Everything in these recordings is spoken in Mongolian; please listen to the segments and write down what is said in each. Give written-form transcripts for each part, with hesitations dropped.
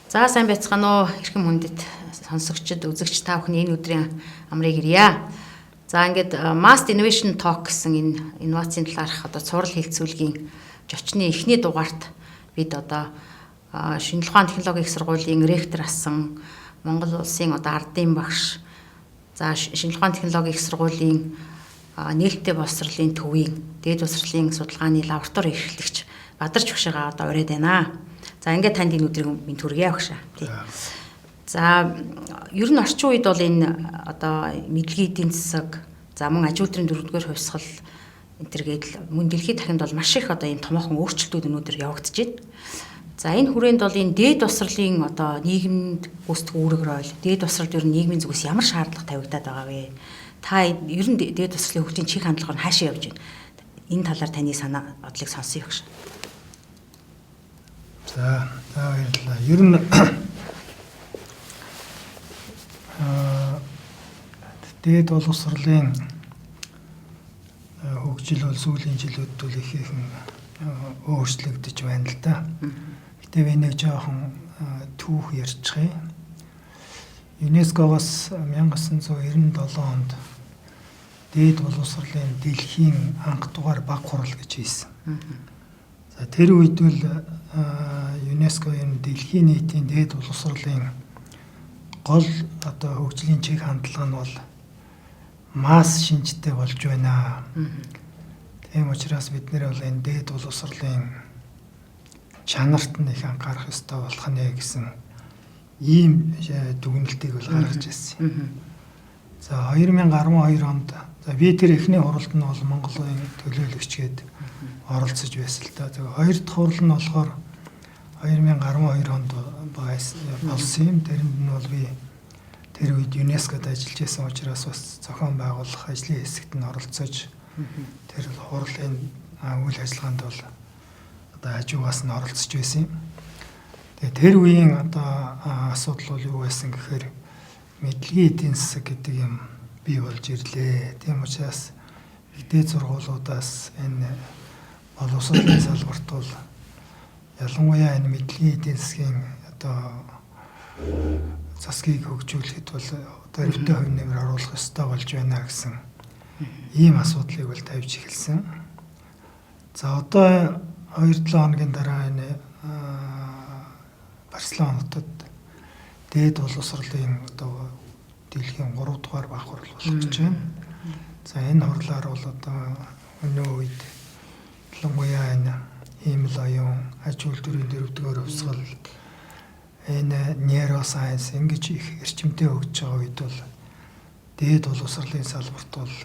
За сайн байцгаана уу, эрхэм хүндэт сонсогчид, үзэгч та бүхний энэ өдрийн амрыг ирье. За ингээд Mast Innovation Talk гэсэн энэ инновацийн талаарх одоо цуврал хэлцүүлгийн зочны эхний дугаарт бид одоо шинжлэх ухааны технологийн их сургуулийн ректор асан, Монгол улсын одоо ардын багш, за шинжлэх ухааны технологийн их сургуулийн нээлттэй боловсролын төвийн дээд боловсролын судалгааны лаборатори эрхлэгч Бадарч багшигаа одоо ураад байна. За ингээд танд энэ өдрийг минь төргийа багшаа. Тий. За ер нь орчин үед бол энэ одоо мэдлэгийн эдийн засаг, за мөн аж үйлдвэрийн дөрөвдүгээр хувьсгал энэ төр гээд мөн дэлхийд дахинд бол маш их одоо энэ томоохон өөрчлөлтүүд өнөөдөр явагдаж байна. За энэ хүрээнд бол энэ дээд боловсролын одоо нийгэмд гүйцэтгэх үүрэг роль, дээд боловсролд ер нь нийгмийн зүгээс ямар шаардлага тавигдаад байгаа вэ? Та ер нь дээд боловсролын хөгжлийн чиг хандлагаар нь хаашаа явж байна? Энэ талаар таны санаа бодлыг сонсъё гэж. За баярлалаа. Ер нь дээд боловсролын хөгжил бол сүүлийн жилүүдэд бол их ихэн өөрчлөгдөж байна л да. Гэтэ би нэг жоохон түүх ярьчих юм. ЮНЕСКО-гоос 1997 онд дээд боловсролын дэлхийн анх дугаар баг хурал гэж хийсэн. За тэр үед бол ЮНЕСКО-ийн дэлхийн нийтийн дээд боловсролын гол одоо хөгжлийн чиг хандлага нь бол масс шинжтэй болж байна. Тийм учраас бид нэр бол энэ дээд боловсролын чанарт нь их анхаарах ёстой болох нэ гэсэн ийм дүгнэлтийг бол гаргаж ирсэн. За 2012 онд за би тэр эхний хуралд нь бол Монголын төлөөлөгч гээд оролцож байсан л да. Тэгээ хоёр дахь хурал нь болохоор 2012 онд болсон юм. Тэрэнд нь бол би тэр үед ЮНЕСКОд ажиллаж байсан учраас бас зохион байгуулах ажлын хэсэгт нь оролцож тэр хурлын үйл ажиллагаанд бол одоо хажуугаас нь оролцож байсан юм. Тэгээ тэр үеийн одоо асуудал бол юу байсан гэхээр мэдлэгийн эдийн засаг гэдэг юм бий болж ирлээ. Тийм учраас их дээд сургуулиудаас энэ боловсролын салбарт бол ялангуяа энэ мэдлэгийн эдийн засгийн одоо засгийг хөгжүүлэхэд бол дөрвтэй хувь нэмэр оруулах ёстой болж байна гэсэн ийм асуудлыг бол тавьж эхэлсэн. За одоо 2-7 хоногийн дараа энэ Барселона хотод дээд боловсролын одоо дэлхийн 3 дугаар баг хурал болох гэж байна. За энэ хурлаар бол одоо өнөө үед ялангуяа энэ хиймэл оюун, аж үйлдвэрийн дөрөвдүгээр хувьсгал, энэ нейросайенс ингэж их эрчимтэй хөгжиж байгаа үед бол дээд боловсролын салбарт бол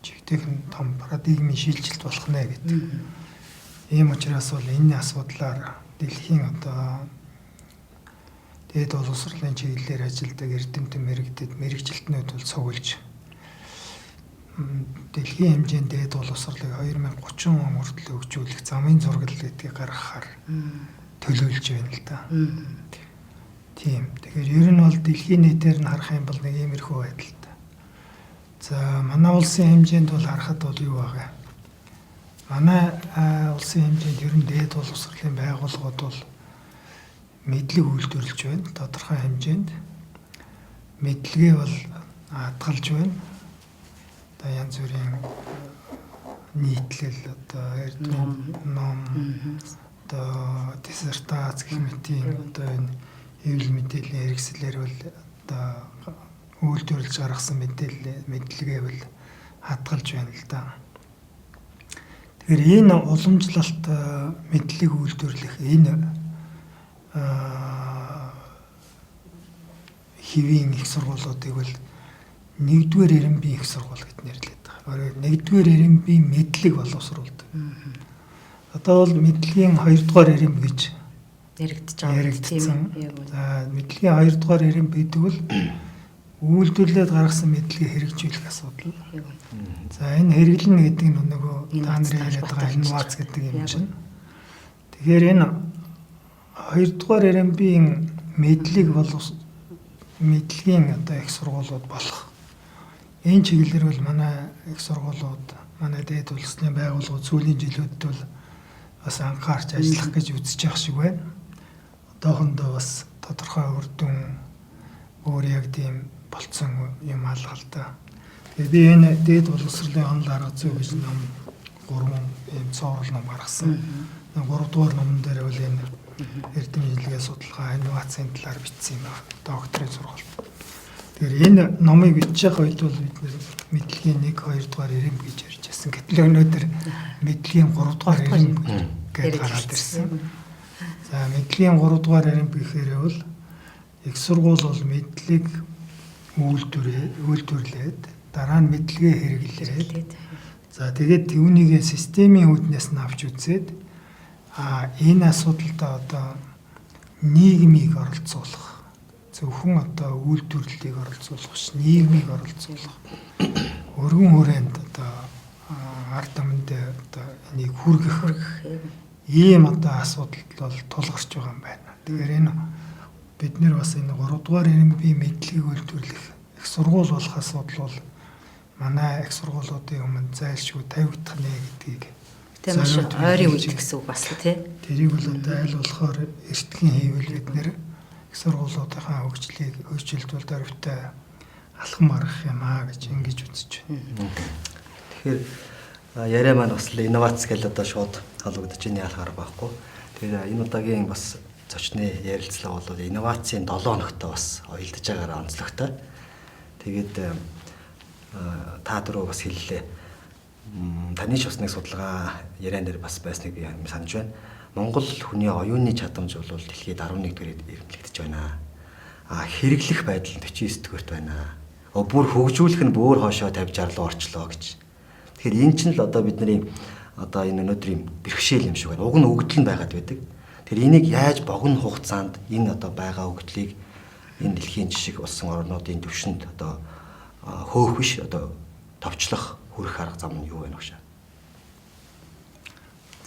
чигтэйхэн том парадигмын шилжилт болох нэ гэдэг. Ийм учраас бол энэ асуудлаар дэлхийн одоо дээд боловсролын чиглэлээр ажилладаг эрдэмтэн мэрэгдэд мэрэгжилтнүүд бол цуглаж дэлхийн хэмжээнд дээд боловсролыг 2030 он хүртэл хөгжүүлэх замын зураг гэдгийг гаргахаар төлөвлөж байна л да. Тийм. Тэгэхээр ер нь бол дэлхийн нийтээр нь харах юм бол нэг иймэрхүү байдалтай. За манай улсын хэмжээнд бол харахад бол юу байгаа? Манай улсын хэмжээнд ер нь дээд боловсролын байгууллагууд бол мэдлэг үйлдвэрлэж байна. Тодорхой хэмжээнд мэдлэгээ бол хадгалж байна. Одоо янз бүрийн нийтлэл, одоо эрдэм ном, одоо диссертац гэх мэтийн одоо энэ хэвлэл мэдээллийн хэрэгслээр бол одоо үйлдвэрлэж гаргасан мэдээлэл мэдлэгээ бол хадгалж байна л да. Тэгэхээр энэ уламжлалт мэдлэг үйлдвэрлэх энэ хэвийн их сургуулиудыг бол нэгдүгээр эренбийн их сургууль гэд нэрлэдэг байгаа. Нэгдүгээр эренбийн мэдлэг боловсруулдаг. Одоо бол мэдлэгийн хоёрдугаар эренб гэж яригдж байгаа тийм ээ. За мэдлэгийн хоёрдугаар эренб гэдэг бол үйлдвэрлээд гаргасан мэдлэгийг хэрэгжүүлэх асуудал. За энэ хэрэглэнэ гэдэг нь нөгөө та нарын яриад байгаа инновац гэдэг юм чинь. Тэгэхээр энэ хоёрдугаар эренбийн мэдлэг бол мэдлэгийн одоо их сургуулиуд болох. Энэ чиглэлээр бол манай их сургуулиуд, манай дээд улсны байгууллагууд сүүлийн жилүүдэд бол бас анхаарч ажиллах гэж үзэж явах шиг байна. Одоохондоо бас тодорхой үр дүн өөр яг тийм болцсон юм алга л да. Тэгээ би энэ дээд боловсролын онол арга зүй гэж ном 3 ийм цоврал ном гаргасан. 3 дугаар номон дээр бол энэ эрдэм шинжилгээ судалгаа, инновацийн талаар бичсэн юм байна. Докторийн сургалт. Тэгэхээр энэ номыг бичиж байгаа үед бол бид нэр мэдлэгийн 1 2 дугаар ирэм гэж ярьж байсан. Гэтэл өнөөдөр мэдлэгийн 3 дугаар ирэм гэж гараад ирсэн. За мэдлэгийн 3 дугаар ирэм гэхээр бол их сургууль бол мэдлэг үйлдвэрлээд дараа нь мэдлэгээ хэрэглээд за тэгээд түүнийг системийн үүднээс нь авч үзээд энэ асуудалд одоо нийгмийг оролцуулах, зөвхөн одоо үйлдвэрлэлийг оролцуулах биш, нийгмийг оролцуулах, өргөн хүрээнд одоо ард түмэндээ одоо энийг хүргэх ийм одоо асуудал бол тулгарч байгаа юм байна. Тэгэхээр энэ бид нэр бас энэ 3 дугаар ирэмбийн мэдлэгийг үйлдвэрлэх их сургууль болох асуудал бол манай их сургуулиудын өмнө зайлшгүй тавигдах нэ гэдгийг тийм маш ойрын үед гэсэн үг бас тий. Тэрийг бол одоо аль болохоор эртхэн хийвэл бид нэр их сургуулиудынхаа хөгжлийг хөгжилт бол дөрвтэй алхам гаргах юм аа гэж ингэж үзэж байна. Тэгэхээр яриа маань бас инновац гэж одоо шууд холбогдож ийн ялгаар байхгүй. Тэгэхээр энэ удаагийн бас зочны ярилцлага бол инновацийн 7 хоногтой бас уялдаж байгаараа онцлогтой. Тэгээд та дөрөв бас хэллээ. Таны ч бас нэг судалгаа яриан дээр бас байсныг би санаж байна. Монгол хүний оюуны чадамж бол дэлхийд 11-р эрэмблэгдэж байна. А хэрэглэх байдал нь 49-дүгээрт байна. Бүр хөгжүүлэх нь бүр хойшоо 50 60 руу орчлоо гэж. Тэгэхээр энэ чинь л одоо бидний одоо энэ өнөөдрийн бэрхшээл юм шиг байна. Уг нь өгдөл нь байгаад байдаг. Тэр энийг яаж богино хугацаанд энэ одоо байгаа өгдлийг энэ дэлхийн жишг болсон орнуудын түвшинд одоо хөөх биш одоо товчлох хүрэх арга зам нь юу вэ нөхшөө?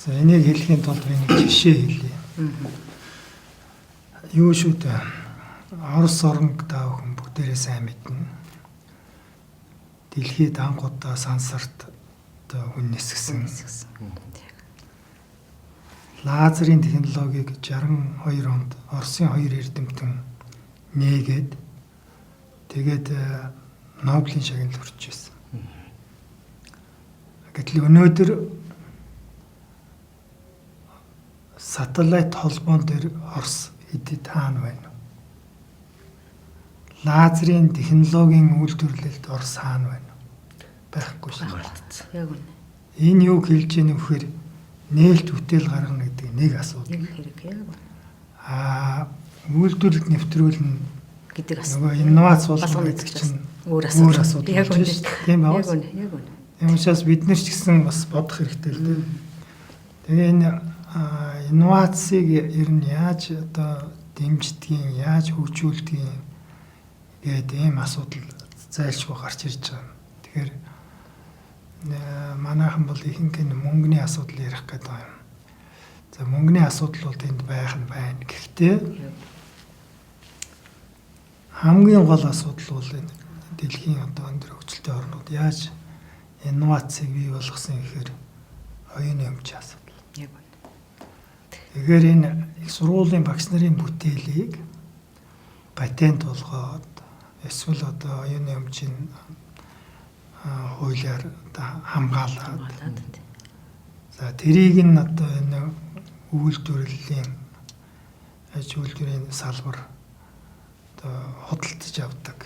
За энийг хэлэхийн тулд би нэг жишээ хэлье. Юу шүү дээ. Орос оронг та бүхэн бүгдээрээ сайн мэднэ. Дэлхийд анх удаа сансарт одоо хүн нисгсэн. Лазерын технологиг 62 онд Оросын хоёр эрдэмтэн нээгээд тэгээд Нобелийн шагнал хүрч байсан. Гэтэл өнөөдөр сателлайт холбоон дээр Орос хэдэд хаана байна вэ? Лазерын технологийн үйлдвэрлэлд Орос хаана байна вэ? Байхгүй шүү. Яг үнэ. Энэ юу хэлж яах вэ гэхээр нээлт бүтээл гаргана гэдэг нэг асуудал. Нэг хэрэг яг үнэ. Аа үйлдвэрлэлд нэвтрүүлнэ гэдэг асуудал. Нөгөө инновац болгоно гэдэг чинь өөр асуудал. Яг үнэ. Тийм байна. Яг үнэ. Яг үнэ. Тийм учраас бид нар ч гэсэн бас бодох хэрэгтэй л дээ. Тэгээ энэ инновацийг ер нь яаж одоо дэмждгийг, яаж хөгжүүлдгийг гэдэг ийм асуудал зайлшгүй гарч ирж байгаа юм. Тэгэхээр манайхан бол ихэнх нь мөнгөний асуудал ярих гэдэг юм. За мөнгөний асуудал бол тэнд байх нь байна. Гэхдээ хамгийн гол асуудал бол энэ дэлхийн одоо өндөр хөгжилтэй орнууд яаж инновацийг бий болгосон гэхээр оюуны өмчийн асуудал. Яг үнэ. Тэгэхээр энэ их сургуулийн багш нарын бүтээлийг патент болгоод эсвэл одоо оюуны өмчийн хуулиар одоо хамгаалаад за тэрийг нь одоо энэ үйлдвэрлэлийн аж үйлдвэрийн салбар одоо худалдаж авдаг.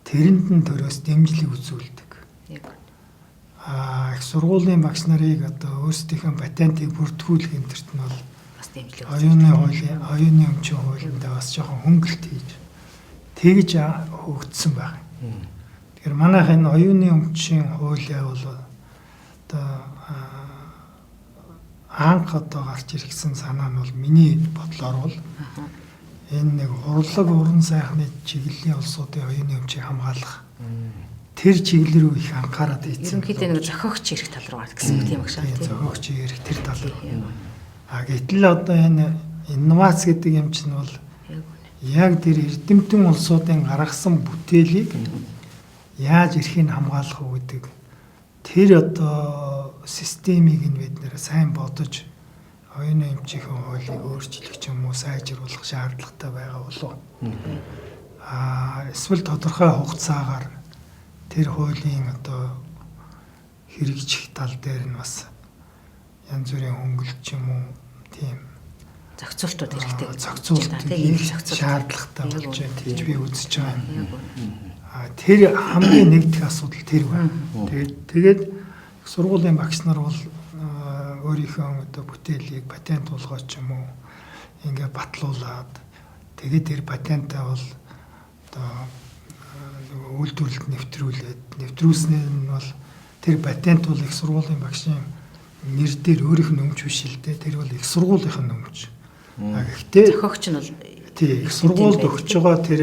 Тэрэнд нь төрөөс дэмжлэг үзүүлдэг. Их сургуулийн багш нарыг одоо өөрсдийнхөө патентыг бүртгүүлэх энэ төрт нь бол бас дэмжлэг оюуны хуулийн оюуны өмчийн хуулиндаа бас жоохон хөнгөлт хийж тэгж хөгжсөн байх. Тэгэхээр манайх энэ оюуны өмчийн хуулиа бол одоо анх одоо гарч ирсэн санаа нь бол миний бодлоор бол энэ нэг урлаг уран сайхны чиглэлийн улсуудын оюуны өмчийг хамгаалах тэр чиглэл рүү их анхаарат хийсэн. Ерөнхийдөө нэг зохиогч эрх тал руу гэсэн үг тийм агшаа тийм. Зохиогч эрх тэр тал руу. А гэтэл одоо энэ инновац гэдэг юм чинь бол яг тэр эрдэмтэн улсуудын гаргасан бүтээлийг яаж эрхийг хамгаалах уу гэдэг тэр одоо системийг нь бид нэр сайн бодож Оюуны эмчийн хуулийг өөрчлөх ч юм уу сайжруулах шаардлагатай байгаа болов уу? Эсвэл тодорхой хугацаагаар тэр хуулийн одоо хэрэгжих тал дээр нь бас янз бүрийн хөнгөлт ч юм уу тийм зохицуултууд хэрэгтэй. Зохицуулт шаардлагатай болж байна гэж би үзэж байгаа юм. Тэр хамгийн нэгдэх асуудал тэр байна. Тэгээд сургуулийн багш нар бол өөрийнхөө одоо бүтээлийг патент болгоо ч юм уу ингээ батлуулаад тэгээд тэр патентаа бол одоо нөгөө үйлдвэрлэлд нэвтрүүлээд нэвтрүүлснээр нь бол тэр патент бол их сургуулийн багшийн нэр дээр өөрийнх нь өмч биш л дээ. Тэр бол их сургуулийнх нь өмч. Гэхдээ зохиогч нь бол тий их сургуульд өгч байгаа тэр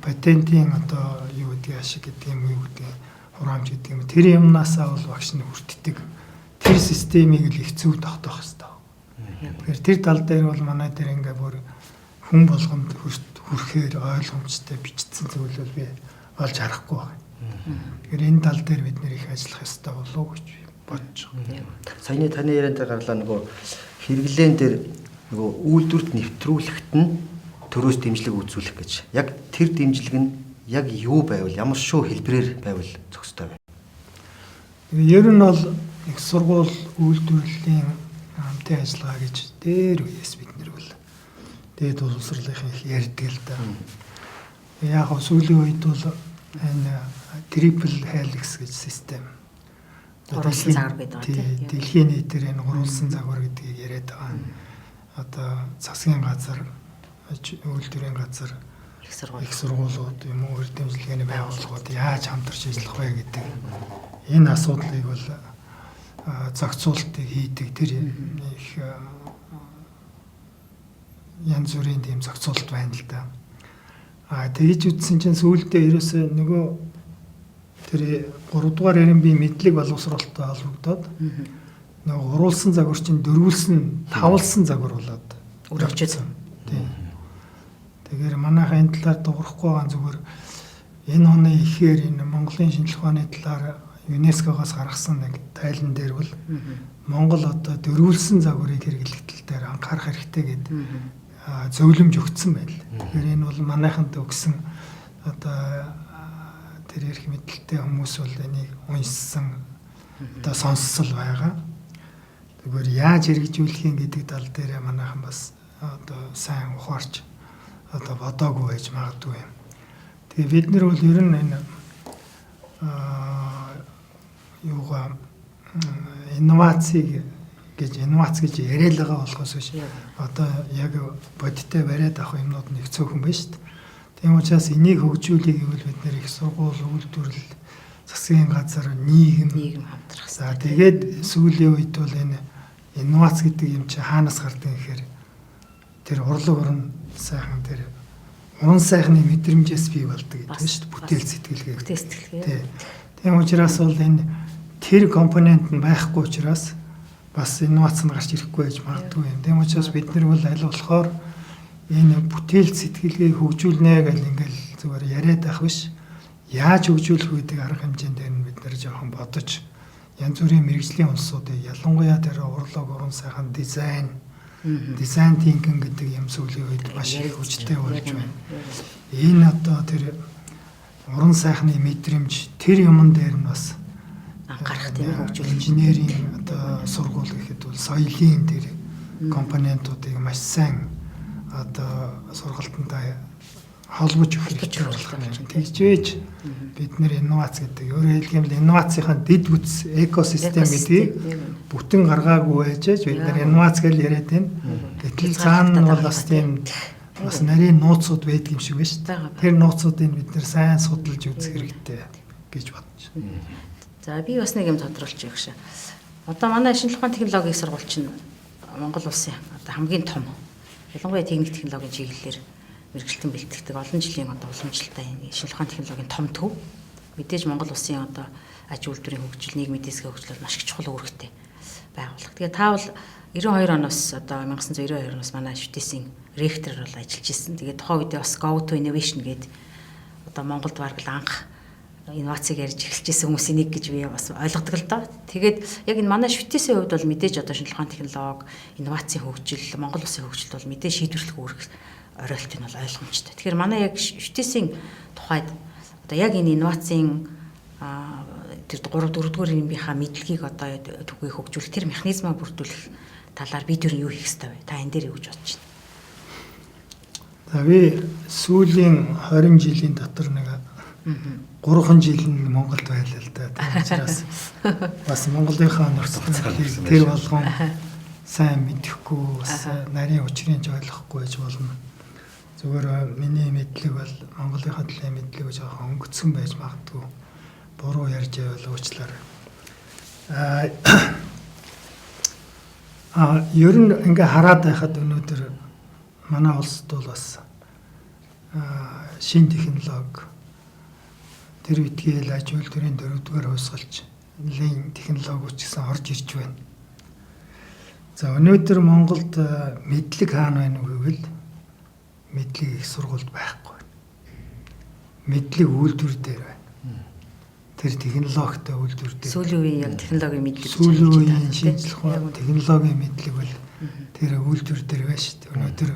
патентын одоо юу гэдгийг ашиг гэдэг юм уу гэдэг хураамж гэдэг юм. Тэр юмнаасаа бол багш нь хүртдэг. Тэр системийг л их зөв тогтоох хэрэгтэй. Тэгэхээр тэр тал дээр бол манай дээр ингээ бүр хүн болгонд хүрэхээр ойлгомжтой бичсэн зүйл бол би олж харахгүй байна. Тэгэхээр энэ тал дээр бид нэр их ажиллах ёстой болов уу гэж бодож байгаа. Саяны таны яриан дээр гарлаа нөгөө хэрэглээн дээр нөгөө үйлдвэрт нэвтрүүлэхэд нь төрөөс дэмжлэг үзүүлэх гэж. Яг тэр дэмжлэг нь яг юу байвал ямар шүү хэлбэрээр байвал зохистой вэ? Ер нь бол их сургууль үйлдвэрлэлийн хамтын ажиллагаа гэж дээр үеэс бид нэр бол дээд боловсролынхын их ярьдаг л да. Яг нь сүүлийн үед бол энэ triple helix гэж систем. Гурвалсан загвар гэдэг байна тийм. Дэлхийн нийтээр энэ гурвалсан загвар гэдгийг яриад байгаа. Одоо засгийн газар, үйлдвэрийн газар, их сургуулиуд юм уу үр дэмжлэгээний байгууллагууд яаж хамтарч ажиллах вэ гэдэг энэ асуудлыг бол зохицуултыг хийдэг тэр их янз бүрийн тийм зохицуулт байна л да. Тэгж үтсэн чинь сүүлдээ ерөөсөө нөгөө тэр 3 дугаар РМБ мэдлэг боловсролтой холбогдоод нөгөө гурвалсан загвар чинь дөрвөлсөн, тавлсан загвар болоод өргөжсөн. Тийм. Тэгэхээр манайхаа энэ талаар дуурахгүй байгаа зүгээр энэ оны ихээр энэ Монголын шинжлэх ухааны талаар ЮНЕСКО-гоос гаргасан нэг тайлан дээр бол Монгол одоо дөрвөлсөн загварыг хэрэглэх тал дээр анхаарах хэрэгтэй гэдэг зөвлөмж өгсөн байл. Тэгэхээр энэ бол манайханд өгсөн одоо тэр эрх мэдэлтэй хүмүүс бол энийг уншсан одоо сонссол байгаа. Тэгвэр яаж хэрэгжүүлэх юм гэдэг тал дээр манайхан бас одоо сайн ухаарч одоо бодоогүй байж магадгүй юм. Тэгээ бид нар бол ер нь энэ юугаа инновацийг гэж инновац гэж яриад байгаа болохоос биш одоо яг бодиттой бариад авах юмнууд нэг цөөхөн байна шүү дээ. Тийм учраас энийг хөгжүүлэе гэвэл бид нэр их сургууль, үйлдвэрлэл, засгийн газар, нийгэм хамтрах. За тэгээд сүүлийн үед бол энэ инновац гэдэг юм чи хаанаас гардаг гэхээр тэр урлаг уран сайхан тэр уран сайхны мэдрэмжээс бий болдог гэдэг нь шүү дээ. Бүтээл сэтгэлгээ. Бүтээл сэтгэлгээ. Тийм учраас бол энэ тэр компонент нь байхгүй учраас бас инновац нь гарч ирэхгүй байж магадгүй юм. Тийм учраас бид нар бол аль болохоор энэ бүтээл сэтгэлгээг хөгжүүлнэ гэл ингээл зүгээр яриад байх биш. Яаж хөгжүүлэх вэ гэдэг арга хэмжээнд дээр нь бид нар жоохон бодож янз бүрийн мэрэгжлийн улсуудыг ялангуяа тэр урлаг, уран сайхан дизайн, дизайн thinking гэдэг юм сүүлийн үед маш их хүчтэй болж байна. Энэ одоо тэр уран сайхны мэдрэмж тэр юмн дээр нь бас анхаарах тийм хөгжүүлэх. Инженерийн одоо сургууль гэхэд бол соёлын тэр компонентуудыг маш сайн одоо сургалтандаа холбож өгөх хэрэгтэй болох юм. Тэгж байж бид нэр инновац гэдэг. Өөрөөр хэлэх юм бол инновацийнхаа дэд бүтц экосистем гэдгийг бүтэн гаргаагүй байж бид нэр инновац гэж яриад байна. Гэтэл цаана нь бол бас тийм бас нарийн нууцуд байдаг юм шиг байна шүү дээ. Тэр нууцуудыг бид нэр сайн судалж үзэх хэрэгтэй гэж бодож байна. За би бас нэг юм тодруулчих өгш. Одоо манай шинжлэх ухааны технологийн сургууль чинь Монгол улсын одоо хамгийн том ялангуяа техник технологийн чиглэлээр мэргэжилтэн бэлтгэдэг олон жилийн одоо уламжлалтай шинжлэх ухааны технологийн том төв. Мэдээж Монгол улсын одоо аж үйлдвэрийн хөгжил, нийгмийн эдийн засгийн хөгжил маш их чухал үүрэгтэй байгууллага. Тэгээ та бол 92 оноос одоо 1992 оноос манай ШҮТС-ийн ректороор бол ажиллаж исэн. Тэгээ тухайн үедээ бас Go to Innovation гээд одоо Монголд бараг л анх Инновацийг ярьж эхэлж исэн хүмүүсийн нэг гэж би бас ойлгодог л доо. Тэгээд яг энэ манай шүтээсийн хувьд бол мэдээж одоо шинжлэх ухааны технологи, инновацийн хөгжил, Монгол улсын хөгжилд бол мэдээж шийдвэрлэх үүрэг оройлт нь бол ойлгомжтой. Тэгэхээр манай яг шүтээсийн тухайд одоо яг энэ инновацийн тэр 3 4 дугаар юмынхаа мэдлэгийг одоо түгээх, хөгжүүлэх тэр механизмаа бүрдүүлэх талаар бид юу хийх ёстой вэ? Та энэ дээр юу гэж бодож байна? За, би сүүлийн 20 жилийн дотор нэг 3 жил нь Монголд байлаа л да. Тийм учраас бас Монголынхаа нөхцөл байдлыг тэр болгон сайн мэдэхгүй, бас нарийн учрыг ч ойлгохгүй байж болно. Зүгээр миний мэдлэг бол Монголынхаа төлөө мэдлэг жоохон өнгөцгөн байж магадгүй. Буруу ярьж байвал уучлаарай. Ер нь ингээ хараад байхад өнөөдөр манай улсад бол бас шинэ технологи тэр үедгээл аж үйлдвэрийн дөрөвдүгээр хувьсгалч нэлийн технологиуд ч гэсэн орж ирж байна. За, өнөөдөр Монголд мэдлэг хаана байна вэ гэвэл мэдлэг их сургуульд байхгүй байна. Мэдлэг үйлдвэр дээр байна. Тэр технологитой үйлдвэр дээр. Сүүлийн үеийн яг технологийн мэдлэг. Сүүлийн үеийн шинжлэх ухаан технологийн мэдлэг бол тэр үйлдвэр дээр байна шүү дээ. Өнөөдөр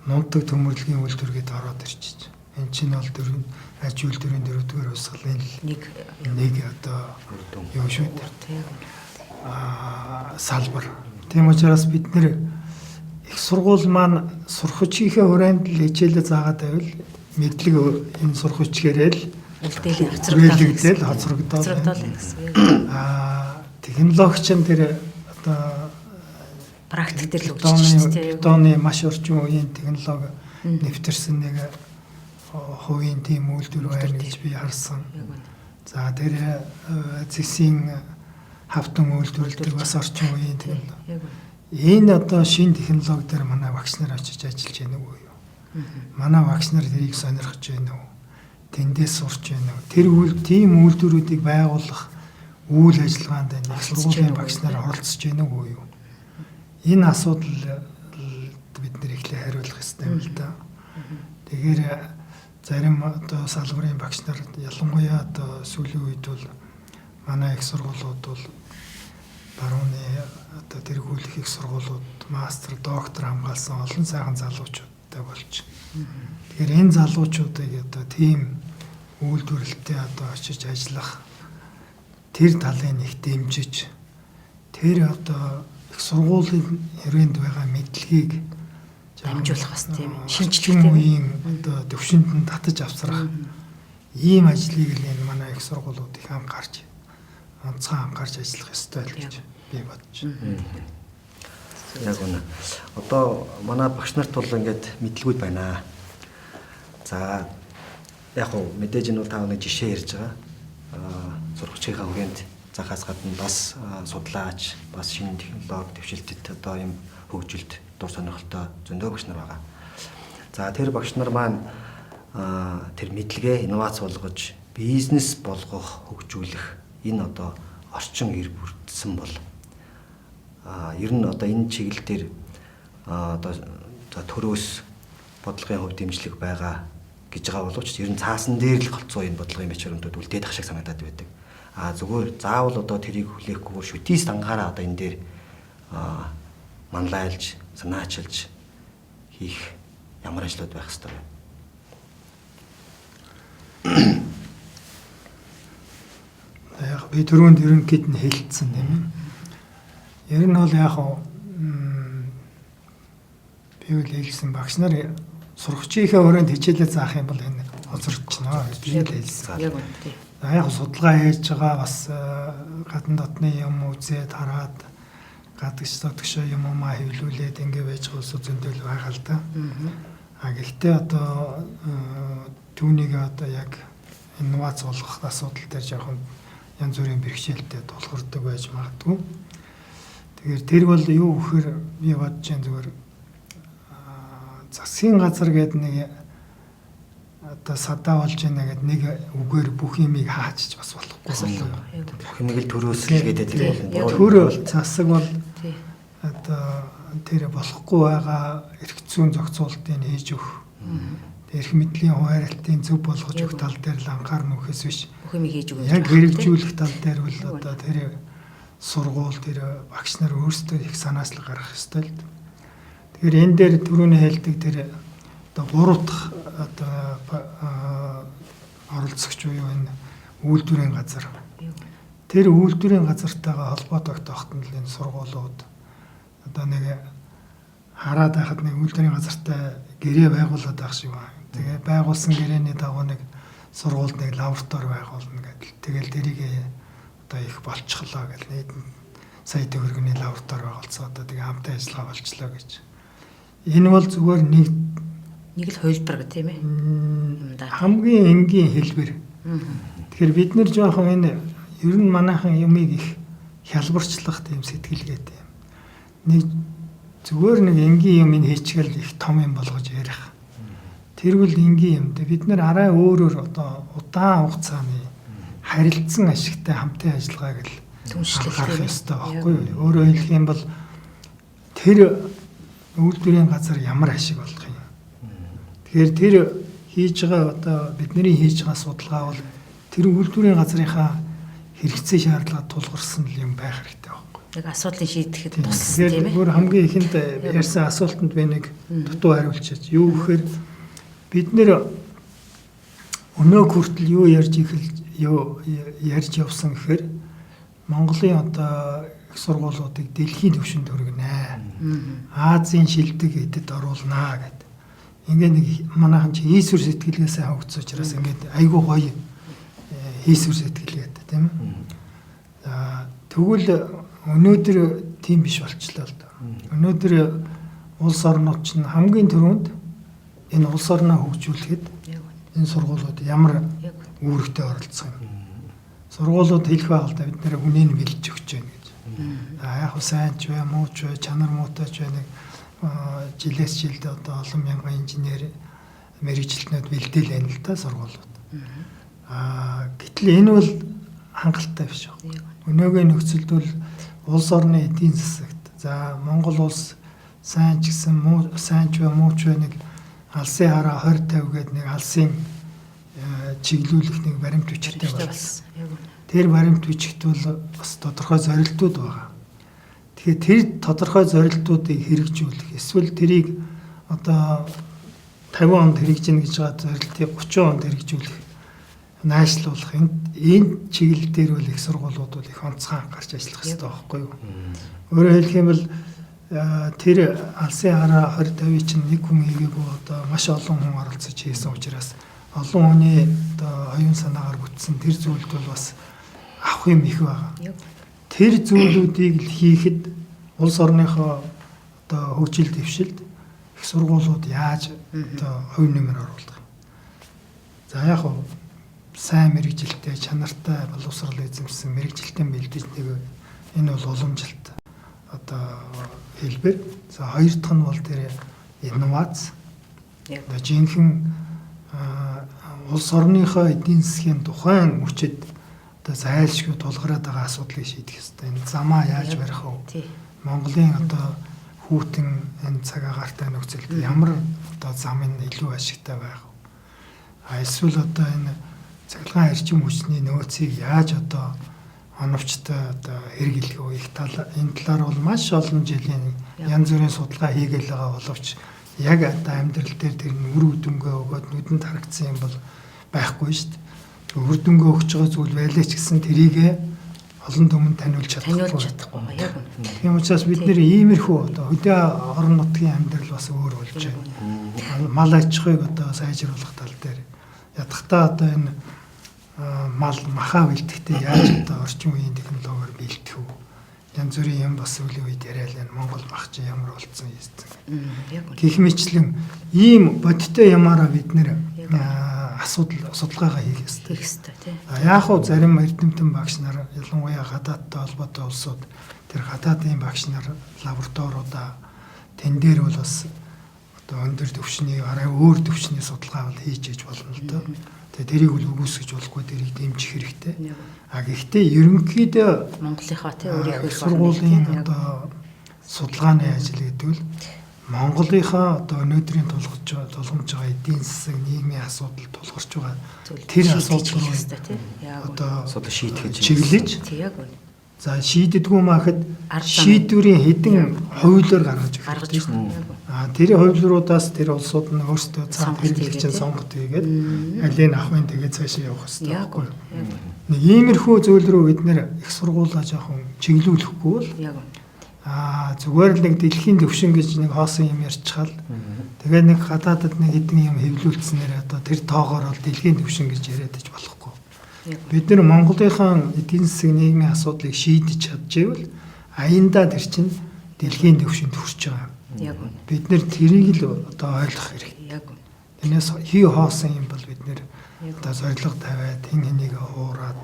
нуудаг төмөрлөгийн үйлдвэр гээд ороод ирчих. Энэ чинь бол дөрөв аж үйлдвэрийн дөрөвдүгээр хувьсгалын нэг одоо юу шүү дээ. Салбар. Тийм учраас бид нэр их сургууль маань сурах хүчийнхээ хүрээнд л хичээлээ заагаад байвал мэдлэг энэ сурах хүчгээрээ л үлдээл хоцрогдоод гэсэн. Технологи чинь тэр одоо практик дээр л хөгжиж дээ. Бетоны маш орчин үеийн технологи нэвтэрсэн нэг хувийн тийм үйлдвэр байна гэж би харсан. За, тэр зэсийн хавтан үйлдвэрлэдэг бас орчин үеийн технологи. Энэ одоо шинэ технологи дээр манай багш нар очиж ажиллаж байна уу юу? Манай багш нар тэрийг сонирхож байна уу? Тэндээс сурч байна уу? Тэр үйл тийм үйлдвэрүүдийг байгуулах үйл ажиллагаанд энэ их сургуулийн багш нар оролцож байна уу юу? Энэ асуудал бид нэр эхлээ хариулах ёстой юм л да. Тэгэхээр зарим одоо салбарын багш нар, ялангуяа одоо сүүлийн үед бол манай их сургуулиуд бол барууны одоо тэргүүлэх их сургуулиуд мастер, доктор хамгаалсан олон сайхан залуучуудтай болж. Тэгэхээр энэ залуучуудыг одоо тийм үйлдвэрлэлтэд одоо очиж ажиллах тэр талыг их дэмжиж, тэр одоо их сургуулийн хүрээнд байгаа мэдлэгийг дамжуулах бас тийм шинжлэх үеийн одоо төвшөнд нь татаж авсрах ийм ажлыг л энэ манай их сургуулиуд их анхаарч, онцгой анхаарч ажиллах ёстой л гэж би бодож байна. Яг үнэ. Одоо манай багш нарт бол ингээд мэдлэгүүд байна. За, яг уу мэдээж энэ бол та нэг жишээ ярьж байгаа. Сургагчийнхаа хүрээнд захаас гадна бас судлаач, бас шинэ технологи дэвшилтэд одоо юм хөгжилд дур сонирхолтой зөндөө багш нар байгаа. За, тэр багш нар маань тэр мэдлэгээ инновац болгож, бизнес болгох, хөгжүүлэх энэ одоо орчин ир бүрдсэн бол ер нь одоо энэ чиглэл дээр одоо төрөөс бодлогын хувь дэмжлэг байгаа гэж байгаа боловч ер нь цаасан дээр л голцоо энэ бодлогын бичвэрмтүүд үлдээд ах шиг санагдаад байдаг. Зүгээр заавал одоо тэрийг хүлээхгүйгээр шүтээс дангаараа одоо энэ дээр манлайлж, санаачилж хийх ямар ажлууд байх ёстой вэ? Яг би түрүүнд ерөнхийд нь хэлсэн тийм ээ. Ер нь бол яг би үл хэлсэн, багш нар сурагчийнхаа өрөөнд хичээлээ заах юм бол энэ хоцрогдчихно гэж би л хэлсэн. Яг үнэ тий. Яг судалгаа хийж байгаа, бас гадна дотны юм үзээд хараад гадагш дотгошоо юм умаа хэвлүүлээд ингэ байж байгаа улсууд зөндөл байгаа л да. А гэхдээ одоо түүнийг одоо яг инновац болгох асуудал дээр жоохон янз бүрийн бэрхшээлтэй тулгардаг байж магадгүй. Тэгэхээр тэр бол юу гэхээр би бодож байна, зүгээр засгийн газар гэдэг нэг одоо садаа болж байна гэдэг нэг үгээр бүх юмыг хаачиж бас болохгүй. Бүх юмыг л төрөөс л гэдэг тэр бол төр засаг бол одоо тэр болохгүй байгаа эрх зүйн зохицуултыг хийж өгөх. Эрх мэдлийн хуваарлтын зөв болгож өгөх тал дээр л анхаарна үхээс биш. Бүх юм хийж өгөх. Яг хэрэгжүүлэх тал дээр бол одоо тэр сургууль тэр багш нар өөрсдөө их санаачлал гаргах ёстой л. Тэгэхээр энэ дээр түрүүний хэлдэг тэр одоо гурав дахь одоо оролцогч буюу энэ үйлдвэрийн газар. Тэр үйлдвэрийн газартайгаа холбоотой тогтнол энэ сургуулиуд одоо нэг хараад байхад нэг үйлдвэрийн газартай гэрээ байгуулад байх шиг байна. Тэгээ байгуулсан гэрээний дагуу нэг сургуульд нэг лаборатори байгуулна гэдэл. Тэгэл тэрийг одоо их болчихлоо гэл нийт сая төгрөгийн лаборатори байгуулсан. Одоо тэгээ хамтын ажиллагаа болчлоо гэж. Энэ бол зүгээр нэг л хувилбар гэх тийм ээ. Хамгийн энгийн хэлбэр. Тэгэхээр бид нэр жоохон энэ ер нь манайхан юмыг их хялбарчлах тийм сэтгэлгээтэй юм. Нэг зүгээр нэг энгийн юм хийчихэл их том юм болгож ярих. Тэрвэл энгийн юм. Бид нэр арай өөрөөр одоо удаан хугацааны харилцан ашигтай хамтын ажиллагааг л түншлэх ёстой байхгүй юу? Өөрөөр хэлэх юм бол тэр үйлдвэрийн газар ямар ашиг болох юм? Тэгэхээр тэр хийж байгаа одоо бидний хийж байгаа судалгаа бол тэр үйлдвэрийн газрынхаа хэрэгцээ шаардлага тулгарсан юм байх хэрэгтэй байхгүй. Нэг асуудлыг шийдэхэд тусалсан тийм ээ. Өөр хамгийн ихэнд ярьсан асуултанд би нэг дутуу хариулчихъя. Юу гэхээр бид нэр өнөөг хүртэл юу ярьж эхэлж юу ярьж явсан гэхээр Монголын одоо их сургуулиудыг дэлхийн түвшинд хүргэнэ. Азийн шилдэг эдэд оруулнаа гэд. Ингээ нэг манайхан чи хийсвэр сэтгэлгээ сайн хөгжсөн учраас ингээд айгүй гоё хийсвэр сэтгэлгээтэй тийм ээ. За тэгвэл өнөөдөр тийм биш болчлоо л доо. Өнөөдөр улс орнууд чинь хамгийн түрүүнд энэ улс орноо хөгжүүлэхэд энэ сургуулиуд ямар үүрэгтэй оролцох юм. Сургуулиуд хэлэх байх л да бид нэр хүнийг бэлдэж өгч байна гэж. За яг хөө сайн ч бай, муу ч бай, чанар муутай ч бай нэг жилээс жилд одоо олон мянган инженер мэргэжилтнүүд бэлдээл байна л да сургуулиуд. Гэтэл энэ бол хангалттай биш байна. Өнөөгийн нөхцөлд бол улс орны эдийн засагт за Монгол улс сайн ч гэсэн муу сайн ч бай, муу ч бай нэг алсын хараа 20 50 гээд нэг алсын чиглүүлэх нэг баримт бичигтэй болсон. Тэр баримт бичигт бол бас тодорхой зорилтууд байгаа. Тэгэхээр тэр тодорхой зорилтуудыг хэрэгжүүлэх эсвэл тэрийг одоо 50 онд хэрэгжинэ гэж байгаа зорилтыг 30 онд хэрэгжүүлэх, найшлуулах энэ чиглэл дээр бол их сургуулиуд бол их онцгой анхаарч ажиллах хэрэгтэй байхгүй юу? Өөрөөр хэлэх юм бол тэр алсын хараа 20 50 чинь нэг хүн хийгээгүй одоо маш олон хүн оролцож хийсэн учраас олон хүний одоо оюун санаагаар бүтсэн тэр зүйлд бол бас авах юм их байгаа. Тэр зүйлүүдийг л хийхэд улс орныхоо одоо хөгжил дэвшилд их сургуулиуд яаж одоо хувь нэмэр оруулах юм. За яг хөө сайн мэргэжилтэй, чанартай боловсрол эзэмшсэн мэргэжилтэн бэлдэж нэг энэ бол уламжлалт одоо хэлбэр. За хоёр дахь нь бол тэр инновац. Одоо жинхэнэ улс орныхоо эдийн засгийн тухайн мөчид одоо зайлшгүй тулгараад байгаа асуудлыг шийдэх ёстой. Энэ замаа яаж барих вэ? Монголын одоо хүүтэн энэ цаг агаартай нөхцөлд ямар одоо зам нь илүү ашигтай байх вэ? А эсвэл одоо энэ цахилгаан эрчим хүчний нөөцийг яаж одоо оновчтой одоо хэрэглэх вэ? Их тал энэ талаар бол маш олон жилийн янз бүрийн судалгаа хийгээл байгаа боловч яг одоо амьдрал дээр тэр нь үр дүнгээ өгөөд нүдэнд харагдсан юм бол байхгүй шүү дээ. Үр дүнгээ өгч байгаа зүйл байлаа ч гэсэн тэрийг олон түмэнд таниулж чадахгүй. Яг үнэ. Тийм учраас бид нэр иймэрхүү одоо хөдөө орон нутгийн амьдрал бас өөр болж байна. Мал аж ахуйг одоо сайжруулах тал дээр ядахтаа одоо энэ мал махаа бэлтгэхдээ яаж одоо орчин үеийн технологиор бэлтгэх вэ? Янз бүрийн юм бас сүүлийн үед яриад байна. Монгол мах чи ямар болцсон хийсэн. Гэх мэтлэн ийм бодиттой ямаараа бид нэр асуудал судалгаагаа хийх ёстой. Тийм. Яг хуу зарим эрдэмтэн багш нар ялангуяа гадаадтай холбоотой улсууд тэр гадаадын багш нар лабораториудаа тэн дээр бол бас одоо өндөр түвшний арай өөр түвшний судалгаа бол хийж иж болно л доо. Тэгээ тэрийг бол үгүйсгэж болохгүй, тэрийг дэмжих хэрэгтэй. А гэхдээ ерөнхийдөө Монголынхаа тий өөрийнхөө сургуулийн одоо судалгааны ажил гэдэг нь Монголынхаа одоо өнөөдрийн тулгаж тулгамж байгаа эдийн засаг, нийгмийн асуудал тулгарч байгаа тэр асуудал руу одоо асуудал шийтгэж чиглэж. За шийддэггүй махад шийдвэрийн хэдэн хувилбар гаргаж өгөх. А тэр хувилбаруудаас тэр улсууд нь өөрсдөө цаан хэрэглэгчийн сонголт хийгээд алийг авах вэ, тэгээд цаашаа явах хэрэгтэй байхгүй. Нэг иймэрхүү зүйл рүү бид нэр их сургуулаа жоохон чиглүүлэхгүй бол аа зүгээр л нэг дэлхийн төвшин гэж нэг хоосон юм ярьчихал тэгээ нэг гадаадад нэг хэдэн юм хэвлүүлснээр одоо тэр тоогоор бол дэлхийн төвшин гэж яриад иж болохгүй. Бид нэр Монголынхаа эдийн засаг нийгмийн асуудлыг шийдэж чадчихвэл аяндаа тэр чинь дэлхийн төвшөнд хүрч байгаа юм. Яг үнэ. Бид нэр тэрийг л одоо ойлгох хэрэгтэй. Яг үнэ. Тэрнээс хий хоосон юм бол бид нэр одоо зорилго тавиад хэн хэнийг хуураад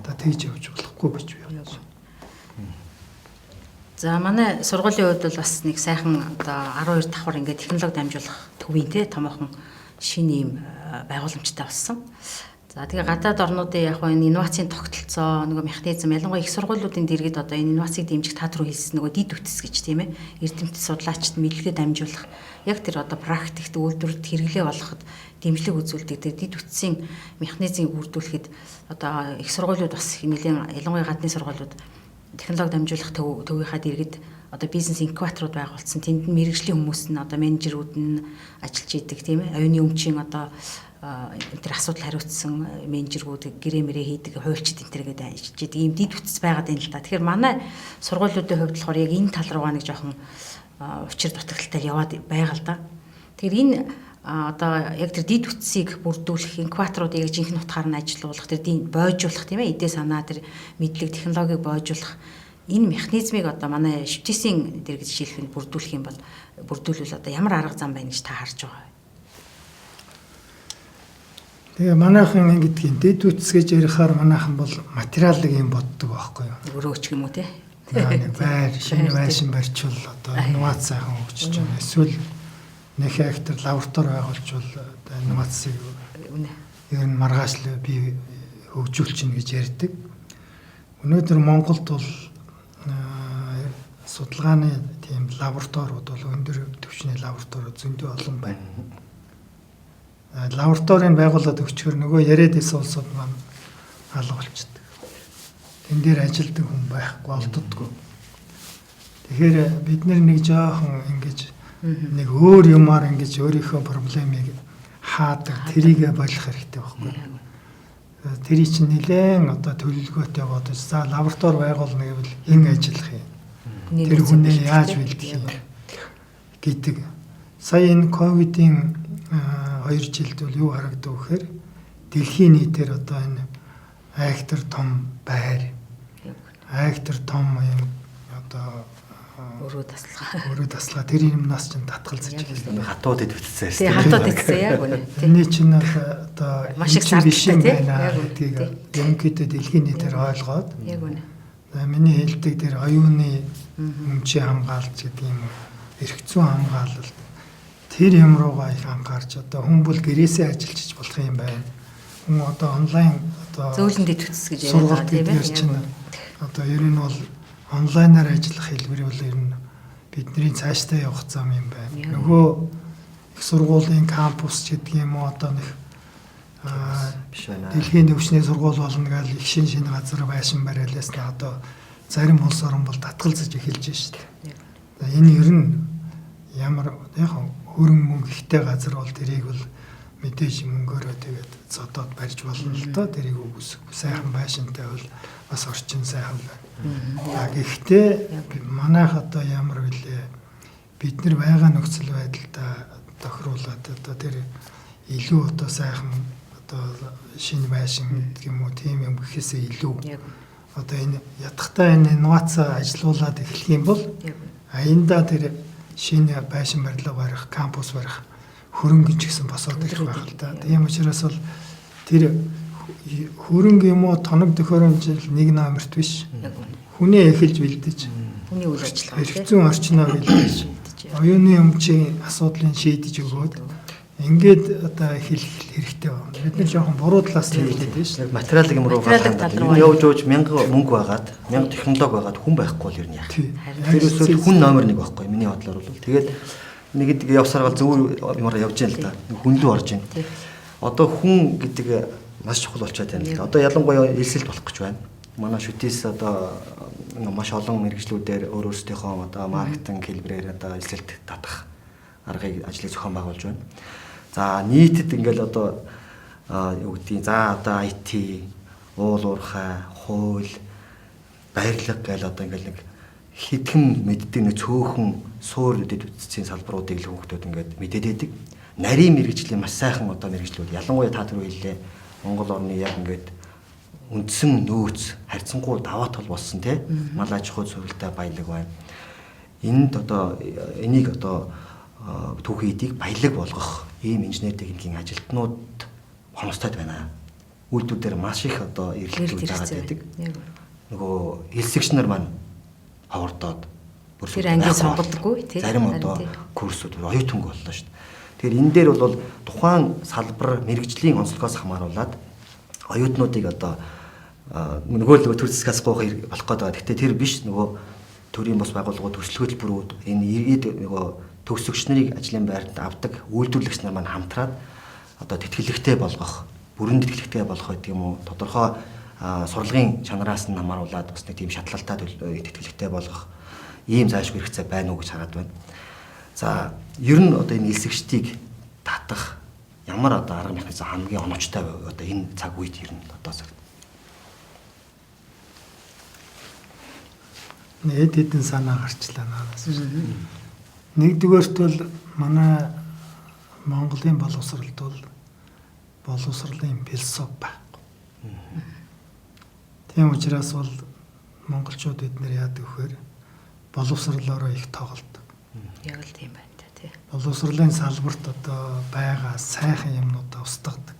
одоо тэгж явж болохгүй гэж би бодсон. За манай сургуулийн хувьд бол бас нэг сайхан одоо 12 давхар ингээд технологи дамжуулах төвийн те томоохон шинэ ийм байгууламжтай болсон. За тэгээ гадаад орнуудын яг энэ инновацийн тогтолцоо, нөгөө механизм, ялангуяа их сургуулиудын дэргэд одоо энэ инновацийг дэмжих та түрүү хэлсэн нөгөө дид үтс гэж тийм эрдэмтэд судлаачид мэдлэгээ дамжуулах яг тэр одоо практикт үйлдвэрлэлд хэрэглээ болгоход дэмжлэг үзүүлдэг тэр дид үтсийн механизмыг бүрдүүлэхэд одоо их сургуулиуд бас нэлээд ялангуяа гадны сургуулиуд технологи дамжуулах төвийнхаа дэргэд одоо бизнес инкубаторууд байгуулсан. Тэнд нь мэрэгжлийн хүмүүс нь одоо менежерүүд нь ажиллаж идэг тийм оюуны өмчийн одоо энэ төр асуудал хариуцсан менежерүүд гэрээ мэрээ хийдэг хуульчид энэ төр гэдэг ажиллаж идэг ийм дид бүтц байгаад байна л да. Тэгэхээр манай сургуулиудын хувьд болохоор яг энэ тал руугаа нэг жоохон учир дутагдaltaй яваад байгаа л да. Тэгэхээр энэ одоо яг тэр дид бүтцийг бүрдүүлэх инкубаторуудыг яг жинхэнэ утгаар нь ажилуулах, тэр бойжуулах тийм эдээ санаа тэр мэдлэг технологиг бойжуулах энэ механизмыг одоо манай швтесийн дэргэд жишээлх нь бүрдүүлэх юм бол бүрдүүлвэл одоо ямар арга зам байна гэж та харж байгаа вэ? Тэгээ манайхан ингэдгийг дэд үтс гэж ярихаар манайхан бол материалыг юм боддог байхгүй юу? Өрөөч юм уу те? Нэг байр, шинэ байшин барьчвал одоо инновац сайхан хөгжиж байна. Эсвэл нэг хектар лаборатори байгуулчвал одоо инновацийг ер нь маргааш л би хөгжүүлчихнэ гэж ярьдаг. Өнөөдөр Монголд бол судалгааны тийм лабораториуд бол өндөр түвшний лабораториуд зөндөө олон байна. Лабораторийг байгуулад өгчхөр нөгөө яриад исэн улсууд маань алга болчихдог. Тэн дээр ажилдаг хүн байхгүй, олддоггүй. Тэгэхээр бид нэг жоохон ингэж нэг өөр юмар ингэж өөрийнхөө проблемыг хаадаг, тэрийгэ болох хэрэгтэй байхгүй. Тэрий чинь нэлээд одоо төлөвлөгөөтэй бодож, за лаборатори байгуулна гэвэл хэн ажиллах юм? Тэр хүнээ яаж бэлдэх юм гэдэг. Сая энэ ковидын 2 жилд бол юу харагдав гэхээр дэлхийн нийтээр одоо энэ айхтар том байр, айхтар том юм одоо өрөө таслага. Өрөө таслага тэр юмнаас чинь татгалзаж эхэлсэн. Хатууд идвэцсэн. Тийм хатууд идсэн яг үнэ. Тэрний чинь одоо маш их биш юм байна гэдгийг ерөнхийдөө дэлхийн нийтээр ойлгоод. Яг үнэ. Миний хэлдэг тэр оюуны өмчийн хамгаалалт гэдэг юм уу, эрх зүйн хамгаалалт тэр юм руугаа их анхаарч одоо хүн бол гэрээсээ ажиллаж болох юм байна. Хүн одоо онлайн одоо зөөлөн дэвтгц гэж яриад байгаа тийм ээ. Чинь одоо ер нь бол онлайнаар ажиллах хэлбэр бол ер нь бидний цаашдаа явах зам юм байна. Нөгөө их сургуулийн кампус гэдэг юм уу одоо нэг биш байна. Дэлхийн түвшний сургууль болно гэж их шин шинэ газар байшин бариалаас нь одоо зарим улс орон бол татгалзаж эхэлж байна шүү дээ. Энэ ер нь ямар яг хөрөнгө мөнгө ихтэй газар бол тэрийг бол мэдээж мөнгөөрөө тэгээд зодоод барьж болно л доо, тэрийг үгүйсэх. Сайхан байшинтай бол бас орчин сайхан байна. За гэхдээ манайх одоо ямар вүлээ бид нар байгаа нөхцөл байдалтай тохируулаад одоо тэр илүү одоо сайхан одоо шинэ байшин гэдэг юм уу тийм юм гэхээсээ илүү одоо энэ ятгахтай энэ инновац ажилуулад эхлэх юм бол аяндаа тэр шинэ байшин барилга барих, кампус барих хөрөнгө ч гэсэн босоод ирэх байх л да. Тийм учраас бол тэр хөрөнгө юм уу тоног төхөөрөмж нэг номерт биш. Хүнээ эхэлж бэлдэж, хүний үйл ажиллагаа, эрх зүйн орчноо бэлдэж, оюуны өмчийн асуудлыг шийдэж өгөөд ингээд одоо эхлэх хэрэгтэй байна. Бид нар жоохон буруу талаас нь хэлээд байна шүү. Материалыг юм руу гаргаад явж явж мянга мөнгө байгаад, мянга технологи байгаад хүн байхгүй бол ер нь яах. Тэр өсвөл хүн номер 1 байхгүй миний бодлоор бол. Тэгээд Нэг явсаар бол зөв юмараа явж байна л да. Хүн лүү орж байна. Одоо хүн гэдэг маш чухал болчиход байна л да. Одоо ялангуяа элсэлт болох гэж байна. Манай шүтээс одоо маш олон мэргэжлүүдээр өөр өөрсдийнхөө одоо маркетинг хэлбэрээр одоо элсэлт татах аргыг ажлыг зохион байгуулж байна. За нийтэд ингээл одоо юу гэдгийг за одоо IT, уул уурхай, хууль, барилга гээл одоо ингээл нэг хитгэн мэддэг нэг цөөхөн суур эдийн засгийн салбаруудыг л хүүхдүүд ингээд мэдээд байдаг. Нарийн мэргэжлийн маш сайхан одоо мэргэжлүүд ялангуяа та түрүү хэллээ. Монгол орны яг ингээд үндсэн нөөц харьцангуй даваа тал болсон тий мал аж ахуй зөвлөлтэй баялаг байна. Энд одоо энийг одоо түүхийн эдийг баялаг болгох ийм инженер техникийн ажилтнууд хомсдоод байна. Үйлдвэр дээр маш их одоо эрэлтүүд байгаад байдаг. Нөгөө элсэгч нар маань ховордоод тэр ангийг сонгодоггүй тий. Зарим одоо курсүүд оюутангүй боллоо шүү дээ. Тэгэхээр энэ дээр бол тухайн салбар мэрэгжлийн онцлогоос хамааруулаад оюутнуудыг одоо нөгөө л төр засгаас гуйх болох гээд байгаа. Гэхдээ тэр биш, нөгөө төрийн бус байгууллагууд, төрслөх хөтөлбөрүүд энэ иргэд нөгөө төгсөгч нарыг ажлын байранд авдаг үйлдвэрлэгч нар маань хамтраад одоо тэтгэлэгтэй болгох, бүрэн тэтгэлэгтэй болгох гэдэг юм уу, тодорхой сурлагын чанараас нь хамааруулаад бас нэг тийм шатлалтай тэтгэлэгтэй болгох ийм заашгүй хэрэгцээ байна уу гэж хараад байна. За ер нь одоо энэ элсэгчдийг татах ямар одоо арга механизм хамгийн оновчтой одоо энэ цаг үед ер нь одоо цаг эд хэдэн санаа гарчлаа наанаас. Нэгдүгээрт бол манай Монголын боловсролд бол боловсролын философи байхгүй. Тийм учраас бол монголчууд бид нэр яадаг вэхээр боловсролоороо их тоглодог. Яг л тийм байна тий. Боловсролын салбарт одоо байгаа сайхан юмнуудаа устгадаг.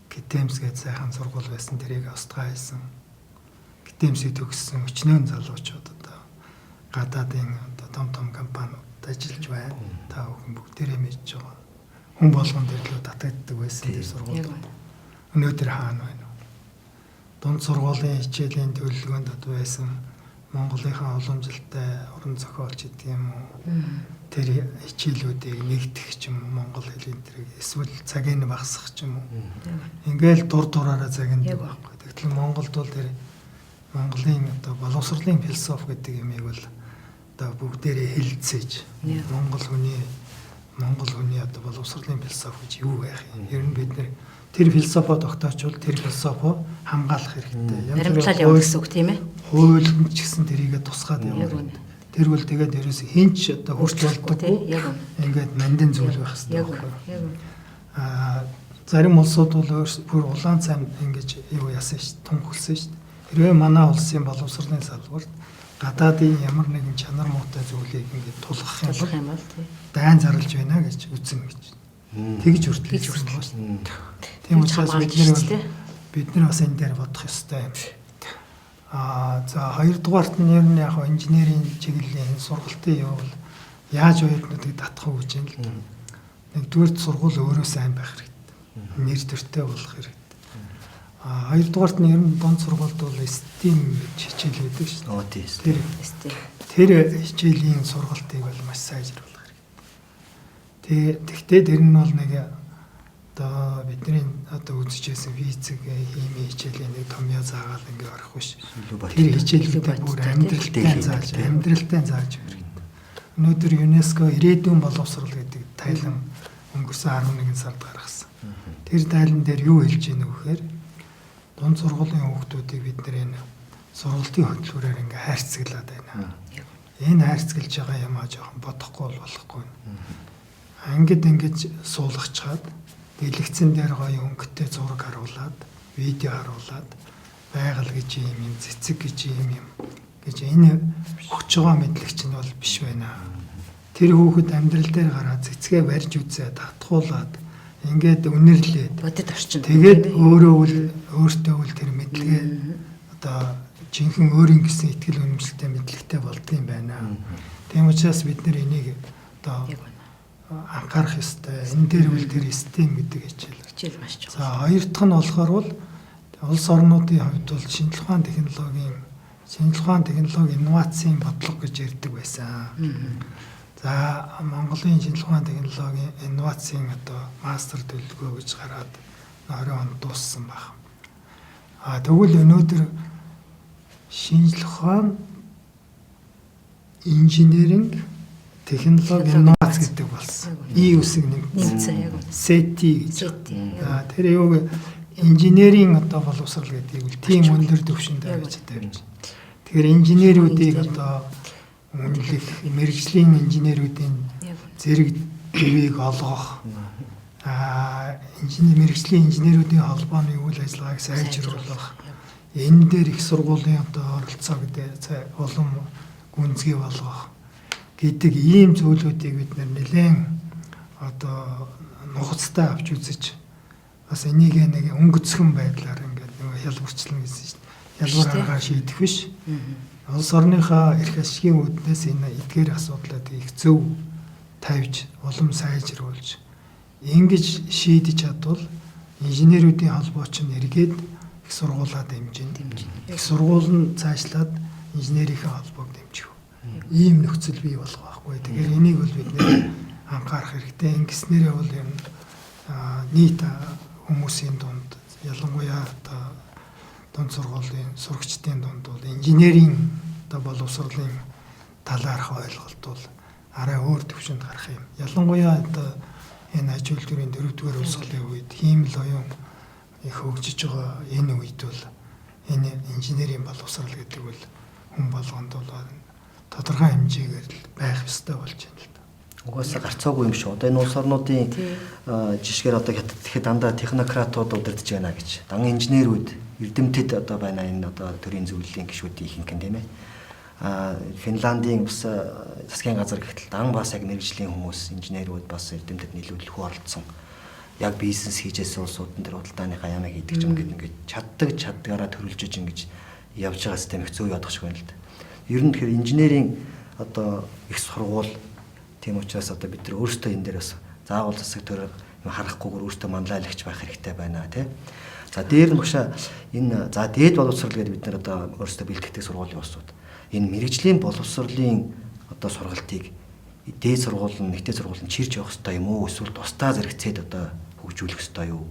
Гитэмс гэж сайхан сургууль байсан, тэрийг устгаа хийсэн. Гитэмсийг төгссөн өчнөөн залуучууд одоо гадаадын одоо том том компаниуд ажиллаж байна. Та бүхэн бүгдээрээ мэдж байгаа. Хүн болгон дээр лөө татагддаг байсан тэр сургууль. Өнөөдөр хаана байна вэ? Дунд сургуулийн хичээлийн төлөвлөгөөнд одоо байсан Монголынхаа уламжлалтай уран зохиолч гэдэг юм уу? Тэр хичээлүүдийг нэгтгэх ч юм уу, монгол хэл энэ тэрийг эсвэл цагийг багасгах ч юм уу. Ингээл дур дураараа загнадаг байхгүй. Тэгтэл Монголд бол тэр Монголын одоо боловсролын философи гэдэг юмыг бол одоо бүгдээрээ хэлцээж Монгол хүний одоо боловсролын философи гэж юу байх юм? Ер нь бид нэр тэр философо тогтоочвол тэр философо хамгаалах хэрэгтэй. Баримтлал явах гэсэн үг тийм ээ. Хууль ч гэсэн тэрийгэ тусгаад явах. Тэр бол тэгээд ерөөс хинч одоо хурц болдоггүй. Ингээд мандин зүйл байх хэрэгтэй байхгүй. Аа зарим улсууд бол бүр улаан цайм ингэж юу яасан шүү, тунхагласан шүү. Хэрвээ манай улсын боловсролын салбарт гадаадын ямар нэгэн чанар муутай зүйлийг ингээд тулгах юм бол дайн зарлж байна гэж үзэн гэж. Тэгж хүртэл хэлсэн шүү. Тийм учраас бид нар бас энэ дээр бодох ёстой юм. Аа за хоёрдугаарт нь ер нь яг инженерийн чиглэлийн сургалтын юу бол яаж оюутнуудыг татах вэ гэж юм л. Нэгдүгээр сургууль өөрөө сайн байх хэрэгтэй. Нэр төртэй болох хэрэгтэй. А хоёрдугаарт нь ер нь дунд сургуульд бол STEM гэж хичээл байдаг шүү дээ. Тэр хичээлийн сургалтыг бол маш сайжруулах хэрэгтэй. Тэгтээ тэр нь бол нэг одоо бидний одоо үзэж байсан физик, хими хичээлийн нэг томьёо заагаал ингээ орох биш. Тэр хичээлүүдээ бүр амьдралтай зааж хэрэгтэй. Өнөөдөр ЮНЕСКО ирээдүйн боловсрол гэдэг тайлан өнгөрсөн 11 сард гаргасан. Тэр тайлан дээр юу хэлж ийнэ гэхээр дунд сургуулийн хүүхдүүдийг бид нэр энэ сургалтын хөтөлбөрөөр ингээ хайрцаглаад байна. Энэ хайрцаглаж байгаа юм аа жоохон бодохгүй бол болохгүй. Ангид ингэж суулгачаад дэлгэцэн дээр гоё өнгөтэй зураг харуулад, видео харуулад, байгаль гэж юм юм, цэцэг гэж юм юм гэж энэ өгч байгаа мэдлэг чинь бол биш байна. Тэр хүүхэд амьдрал дээр гараад цэцгээ барьж үзээд, татгуулад ингээд үнэрлээд бодит орчин. Тэгээд өөртөө үл тэр мэдлэгээ одоо жинхэнэ өөрийн гэсэн итгэл үнэмшилтэй мэдлэгтэй болдго юм байна. Тийм учраас бид нэр энийг одоо анхаарах ёстой. Энэ дээр үл тэр STEM гэдэг хичээл. Хичээл маш чухал. За хоёр дахь нь болохоор бол улс орнуудын хувьд бол шинжлэх ухаан технологи инновацийн бодлого гэж ярьдаг байсан. За Монголын шинжлэх ухааны технологийн инновацийн одоо мастер төлөвлөгөө гэж гараад 20 онд дууссан баг. А тэгвэл өнөөдөр шинжлэх ухаан, инженеринг, технологи, инновац гэдэг болсон. И үсэг нэмсэн. SETI гэж. А тэр юуг инженерийн одоо боловсрал гэдгийг үл тийм өндөр түвшинд авч тавьж. Тэгэхээр инженерүүдийг одоо үнэлэх, мэргэжлийн инженерүүдийн зэрэг дэвийг олгох, инженер мэргэжлийн инженерүүдийн холбооны үйл ажиллагааг сайжруулах, энэ дээр их сургуулийн одоо оролцоо гэдэг улам гүнзгий болгох гэдэг ийм зүйлүүдийг бид нэлээн одоо нухацтай авч үзэж бас энийг нэг өнгөцхөн байдлаар ингээд нөгөө хялбарчлана гэсэн чинь хялбар аргаар шийдэх биш. Улс орныхоо эрх ашигын үүднээс энэ эдгээр асуудлыг их зөв тавьж улам сайжруулж ингэж шийдэж чадвал инженерүүдийн холбоо чинь эргээд их сургуулаа дэмжинэ. Их сургууль нь цаашлаад инженерийнхээ холбоог дэмжих. Ийм нөхцөл бий болох байхгүй. Тэгэхээр энийг бол бид нэр анхаарах хэрэгтэй. Ингэснээрээ бол ер нь нийт хүмүүсийн дунд ялангуяа одоо дунд сургуулийн сурагчдын дунд бол инженерийн одоо боловсролын талаарх ойлголт бол арай өөр түвшинд гарах юм. Ялангуяа одоо энэ аж үйлдвэрийн 4-р урсгалын үед хиймэл оюун их хөгжиж байгаа энэ үед бол энэ инженерийн боловсрал гэдэг бол хүн болгонд бол тодорхой хэмжээгээр л байх ёстой болж байна л да. Угаасаа гарцаагүй юм шүү. Одоо энэ улс орнуудын жишгээр одоо хятад тэгэхэд дандаа технократууд удирдах байна гэж. Дан инженерүүд, эрдэмтэд одоо байна энэ одоо төрийн зөвлөлийн гишүүдийн ихэнх нь тийм ээ. Финландын бас засгийн газар гэхтэл дан бас яг мэргэжлийн хүмүүс, инженерүүд бас эрдэмтэд нэлээд оролцсон. Яг бизнес хийжсэн улсууд энэ төр худалдааныхаа ямыг хийдэг юм гэдэг ингээд чаддаг чаддгаараа төрөлжиж ингэж явж байгаа систем их зөв явах шиг байна л да. Ер нь тэгэхээр инженерийн одоо их сургууль тийм учраас одоо бид нар өөрсдөө энэ дээр бас заавал засаг төр юм харахгүйгээр өөрсдөө манлайлагч байх хэрэгтэй байна тий. За дээр нь багшаа энэ за дээд боловсрал гэдэг бид нар одоо өөрсдөө бэлтгэдэг сургуулийн улсууд энэ мэрэгжлийн боловсролын одоо сургалтыг дээд сургууль нь нэгтэй сургууль нь чирж явах хэрэгтэй юм уу эсвэл тусдаа зэрэгцээд одоо хөгжүүлэх хэрэгтэй юу?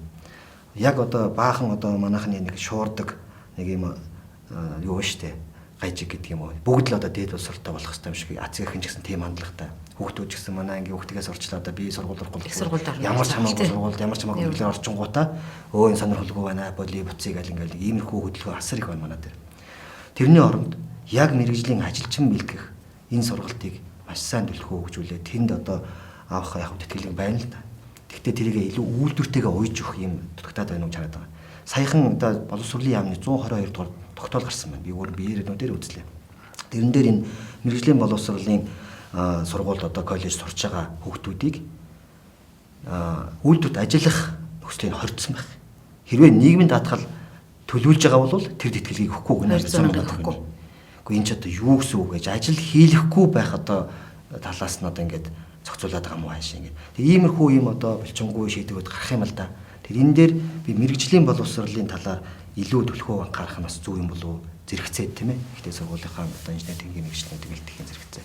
Яг одоо баахан одоо манайхны нэг шуурдаг нэг юм юу вэ штэ гайжиг гэдэг юм уу. Бүгд л одоо дээд боловсролтой болох хэрэгтэй юм шиг аз их ч гэсэн тийм хандлагатай. Хүүхдүүд ч гэсэн манай ангийн хүүхдгээс орчлоо одоо би сургууль орохгүй ямар ч хамаагүй сургуульд ямар ч хамаагүй мөрөглөөр орчингуудаа өө энэ сонирхолгүй байна боли буцыг аль ингээл иймэрхүү хөдөлгөөн асар их байна манай дээр. Тэрний оронд яг мэрэгжлийн ажилчин бэлтгэх энэ сургалтыг маш сайн төлхөө хөгжүүлээ. Тэнд одоо авах яг тэтгэлэг байна л да. Гэхдээ тэрийг илүү үйлдвэртэйгээ уйж өгөх юм дутагдаад байна уу гэж хараад байгаа. Саяхан одоо боловсролын яамны 122 дугаар тогтоол гарсан байна. Би өөр биеэрнүүдээр үзлээ. Тэрэн дээр энэ мэрэгжлийн боловсролын сургуульд одоо коллеж сурч байгаа хүүхдүүдийг үйлдвэрт ажиллах нөхцөлийг хоригдсон байх. Хэрвээ нийгмийн даатгал төлөвлөж байгаа бол тэр тэтгэлгийг өгөхгүй гэнэ өгөхгүй. Гэхдээ энэ ч одоо юу гэсэн үг гэж ажил хийлэхгүй байх одоо талаас нь одоо ингээд зохицуулаад байгаа юм уу хаашаа ингээд. Тэг иймэрхүү юм одоо булчингуй шийдвэрүүд гарах юм л да. Тэр энэ дээр би мэрэгжлийн боловсролын талаар илүү түлхүү анхаарах нь бас зөв юм болов уу? Зэрэгцээд тийм ээ. Гэхдээ сургуулийнхаа одоо инженер техникийн мэргэжлүүдийг бэлтгэхийн зэрэгцээ.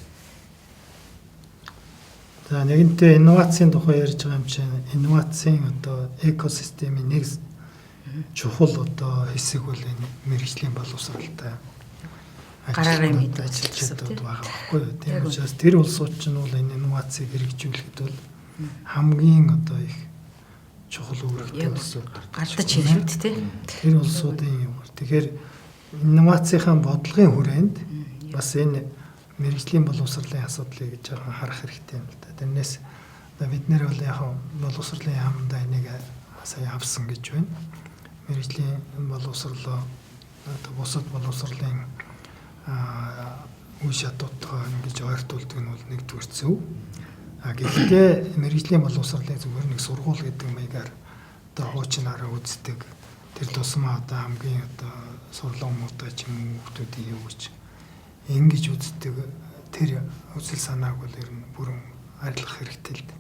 За нэгэнтээ инновацийн тухай ярьж байгаа юм чинь инновацийн одоо экосистемийн нэг чухал одоо хэсэг бол энэ мэрэгжлийн боловсралтай гараараа юм хийдэг ажилчдууд байгаа байхгүй юу. Тийм учраас тэр улсууд чинь бол энэ инновацийг хэрэгжүүлэхэд бол хамгийн одоо их чухал үүрэгтэй улсууд гардаж байна шүү дээ. Тэр улсуудын юугаар. Тэгэхээр инновацийнхаа бодлогын хүрээнд бас энэ мэрэгжлийн боловсролын асуудлыг жоохон харах хэрэгтэй юм л да. Тэрнээс одоо бид нэр бол яг боловсролын яамдаа энийг сая авсан гэж байна. Мэрэгжлийн боловсролоо одоо бусад боловсролын үе шатуудтайгаа ингэж ойртуулдаг нь бол нэгдүгээр зөв. А гэхдээ мэрэгжлийн боловсролыг зүгээр нэг сургууль гэдэг маягаар одоо хуучнаараа үздэг. Тэр тусмаа одоо хамгийн одоо сурлага муутай ч юм уу хүмүүсийн юу гэж ингэж үздэг тэр үзэл санааг бол ер нь бүрэн арилгах хэрэгтэй л дээ.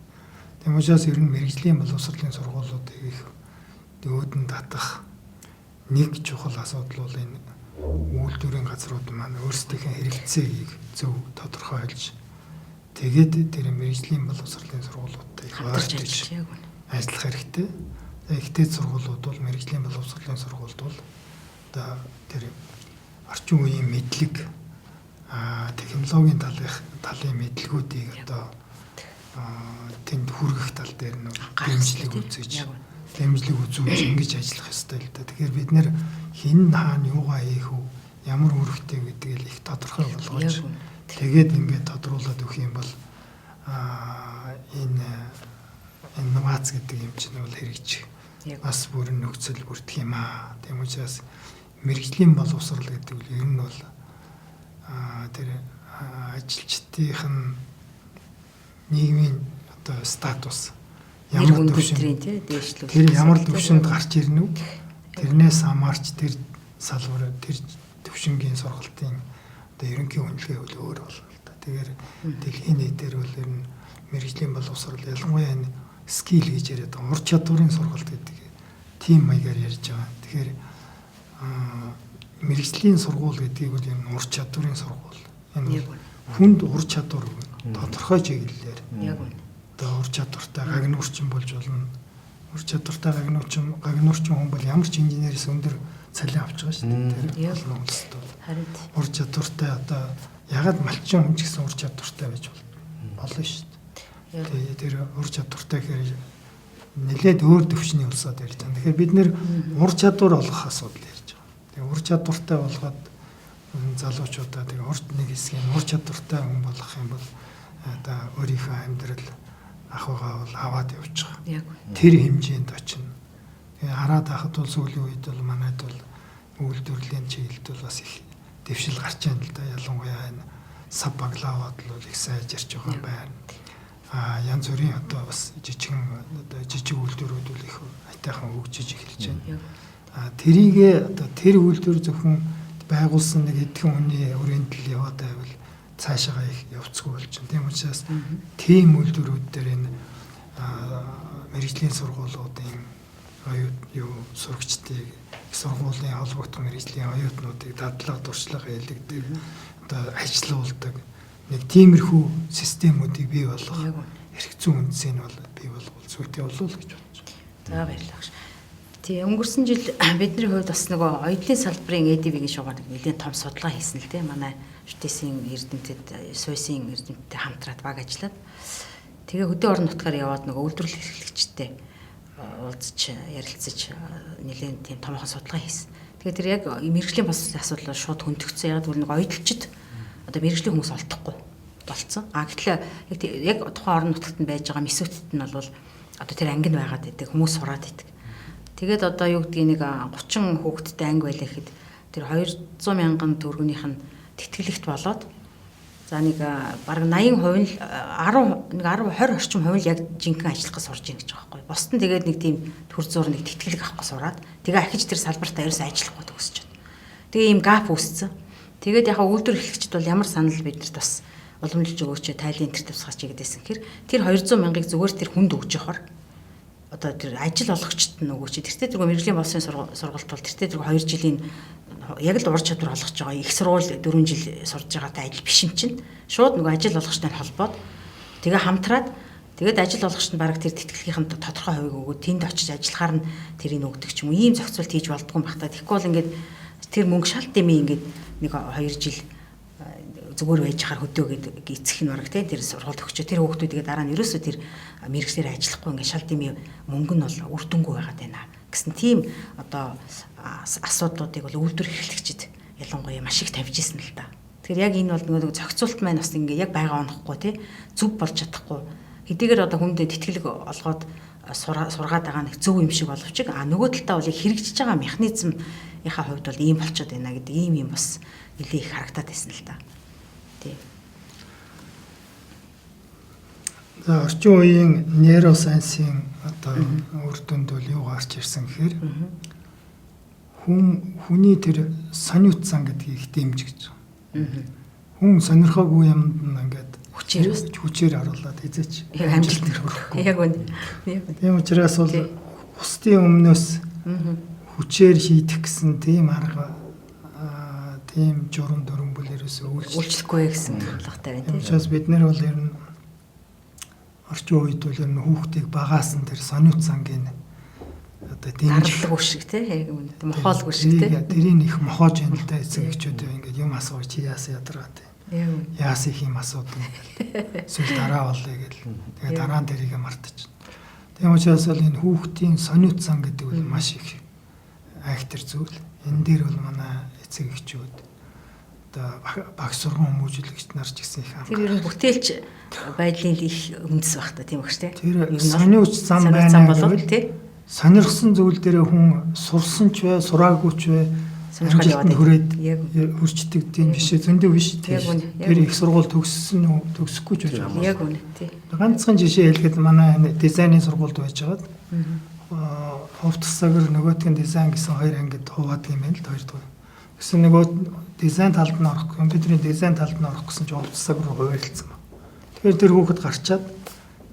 Тийм учраас ер нь мэрэгжлийн боловсролын сургуулиудыг их өөдөн татах нэг чухал асуудал бол энэ үйлдвэрийн газрууд маань өөрсдийнхээ хэрэгцээг зөв тодорхойлж Тэгээд тэр мэргэжлийн боловсролын сургуулиудтай их ойртож ажиллах хэрэгтэй. Ихтэй сургуулиуд бол мэргэжлийн боловсролын сургуульд бол одоо тэр орчин үеийн мэдлэг, технологийн талын мэдлэгүүдийг одоо тэнд хүргэх тал дээр нь дэмжлэг үзүүлж ингэж ажиллах ёстой л да. Тэгэхээр бид нэр хэн хаана юугаа хийх үү, ямар үүрэгтэй гэдгийг л их тодорхой болгож тэгээд ингээд тодруулаад өгөх юм бол энэ инновац гэдэг юм чинь бол хэрэгжих бас бүрэн нөхцөл бүрдэх юм аа. Тийм учраас мэргэжлийн боловсрол гэдэг нь ер нь бол тэр ажилчдын нь нийгмийн одоо статус ямар төвшөнд тэр ямар төвшөнд гарч ирнэ үү? Тэрнээс хамаарч тэр салбар тэр төвшингийн сургалтын одоо ерөнхий үнэлгээ бол өөр болно л да. Тэгэхээр дэлхийн нийтээр бол ер нь мэргэжлийн боловсрол ялангуяа энэ скил гэж яриад байгаа ур чадварын сургалт гэдэг тийм маягаар ярьж байгаа. Тэгэхээр мэргэжлийн сургууль гэдгийг бол ер нь ур чадварын сургууль. Энэ хүнд ур чадвар өгнө. Тодорхой чиглэлээр. Яг үнэ. Одоо ур чадвартай гагнуурчин болж болно. Ур чадвартай гагнуурчин хүн бол ямар ч инженерээс өндөр цалин авч байгаа шүү дээ. Тэр олон улсад бол. Харин ур чадвартай одоо ягаад малчин хүн ч гэсэн ур чадвартай байж болно шүү дээ. Тэгээ тэр ур чадвартай гэхээр нэлээд өөр төвшний улсад ярьж байгаа. Тэгэхээр бид нэр ур чадвар олгох асуудал ярьж байгаа. Тэгээ ур чадвартай болгоод залуучуудаа тэгээ урт нэг хэсгийг ур чадвартай хүн болгох юм бол одоо өөрийнхөө амьдрал ахуйгаа бол аваад явж байгаа. Тэр хэмжээнд очино. Тэгээ хараад байхад бол сүүлийн үед бол манайд бол үйлдвэрлэлийн чиглэлд бол бас их дэвшил гарч байна л да. Ялангуяа энэ сав баглааваад бол их сайжирч байгаа юм байна. Янз бүрийн одоо бас жижигэн одоо жижиг үйлдвэрүүд бол их айтайхан хөгжиж эхэлж байна. Тэрийг одоо тэр үйлдвэр зөвхөн байгуулсан нэг эдхэн хүний өрөөнд л яваад байвал цаашаа их явцгүй болчихно. Тийм учраас тийм үйлдвэрүүд дээр энэ мэргэжлийн сургуулиудын сурагчдыг сургуулийн холбогдох мэргэжлийн оюутнуудыг дадлага туршлага хийлгэдэг, одоо ажилуулдаг нэг тиймэрхүү системүүдийг бий болгох эрх зүйн үндсийг бол бий болгол зүйтэй болов уу гэж бодож байна. За баярлалаа. Тий, өнгөрсөн жил бидний хувьд бас нөгөө оюутны салбарын ADV-ийн шугаар нэлээд том судалгаа хийсэн л дээ. Манай Шүтээсийн эрдэмтэд, Суйсын эрдэмтдтэй хамтраад баг ажиллаад тэгээ хөдөө орон нутгаар яваад нөгөө үйлдвэрлэл эрхлэгчтэй уулзч, ярилцаж нэлээд тийм томоохон судалгаа хийсэн. Тэгээ тэр яг мэргэжлийн боловсролын асуудал шууд хөндөгцсөн. Яг гэвэл нөгөө оюутлчид одоо мэргэжлийн хүмүүс олдохгүй болцсон. А гэтэл яг тухайн орон нутагт нь байж байгаа мэсүүтд нь бол одоо тэр анги нь байгаад идэг, хүмүүс сураад идэг. Тэгээд одоо юу гэдгийг нэг 30 хүүхэдтэй анги байлаа гэхэд тэр 200 мянган төгрөгнийх нь тэтгэлэгт болоод за нэг бараг 80% нь 10 нэг 10 20 орчим хувь нь яг жинхэнэ ажиллах гэж сурж ийн гэж байгаа байхгүй. Бусд нь тэгээд нэг тийм төр зур нэг тэтгэлэг авах гэж сураад тэгээ ахиж тэр салбартаа ерөөсөө ажиллахгүй төгсчихэд. Тэгээ ийм гап үүссэн. Тэгээд яхаа үйлдвэр эрхлэгчид бол ямар санал биднэрт бас уламжлж өгөөч, тайлын энтер тусгаач гэдээсэн хэр тэр 200 мянгаыг зүгээр тэр хүнд өгч явахаар одоо тэр ажил олгогчд нь өгөөч. Тэртээ тэргүй мэргэжлийн боловсролын сургалт бол тэртээ тэргүй 2 жилийн яг л ур чадвар олгож байгаа. Их сургууль 4 жил сурж байгаатай ажил биш юм чинь. Шууд нөгөө ажил олгогчтой холбоод тэгээ хамтраад тэгээд ажил олгогч нь бараг тэр тэтгэлгийнхэн тодорхой хувийг өгөөд тэнд очиж ажиллахаар нь тэрийг өгдөг ч юм уу. Ийм зохицуулт хийж болдгоо юм бах та. Тэгэхгүй бол ингээд тэр мөнгө шалт дэмий ингээд нэг 2 жил зүгээр байж хахаар хөдөөгээд эцэх нь бараг те тэр сургуульд өгчөө тэр хүүхдүүдгээ дараа нь ерөөсөө тэр мэргэжлээр ажиллахгүй ингээд шал дэмий мөнгө нь бол үр дүнгүй байгаад байна гэсэн тийм одоо асуудлуудыг бол үйлдвэр эрхлэгчид ялангуяа маш их тавьж исэн л да. Тэгэхээр яг энэ бол нөгөө зохицуулт маань бас ингээд яг байгаа онохгүй те зөв болж чадахгүй хэдийгээр одоо хүндээ тэтгэлэг олгоод сургаад байгаа нэг зөв юм шиг боловч а нөгөө талдаа бол хэрэгжиж байгаа механизмынхаа хувьд бол ийм болчиход байна гэдэг ийм юм бас нэлээ их харагдаад байсан л да. Тий. За орчин үеийн нейросайенсийн одоо үр дүнд бол юу гарч ирсэн гэхээр хүний тэр сониуд зан гэдгийг их дэмжиж байгаа. Хүн сонирхоогүй юмд нь ингээд хүчээр оруулаад эзэж яг амжилт хүрэхгүй. Яг үнэ. Тийм учраас бол бусдын өмнөөс хүчээр шийдэх гэсэн тийм арга тийм журам дүрм бол ерөөсөө үйлчлэхгүй гэсэн бодлоготой байна тийм. Учраас бид нэр бол ер нь Орчин үед бол ер нь хүүхдийг багаас нь тэр сониуц сангийн одоо дэмжих дарлаггүй шиг тий, яг үнэ. Мохоолгүй шиг тий. Тэрийг их мохоож юм л да, эцэг эхчүүд ингээд юм асууж чи яасан ядаргаа тий. Яасан их юм асуудаг ингээл. Эсвэл дараа болъё гэл. Тэгээ дараа нь тэрийг мартаж. Тийм учраас бол энэ хүүхдийн сониуц сан гэдэг бол маш их айхтар зүйл. Энэ дээр бол манай эцэг эхчүүд одоо багш сурган хүмүүжүүлэгч нар ч гэсэн их анхаарал. Тэр ер нь бүтээлч байдлын их үндэс байх та, тийм багш тий. Тэр сониуч зам байна гэвэл тий. Сонирхсан зүйл дээр хүн сурсан ч бай, сураагүй ч бай сонирхол яваад хүрээд хүрчдэг тийм биш, зөндөө биш тий. Тэр их сургууль төгссөн үү, төгсөхгүй ч байж байгаа. Яг үнэ тий. Ганцхан жишээ хэлэхэд манай дизайны сургуульд байжгаад хувцас сагар нөгөөтг нь дизайн гэсэн хоёр ангид хуваадаг юм байна л, хоёр дахь. Гэсэн нөгөө дизайн талд нь орох, компьютерийн дизайн талд нь орох гэсэн чинь хувцас сагар руу хуваарлцсан ба. Тэгэхээр тэр хүүхэд гарчаад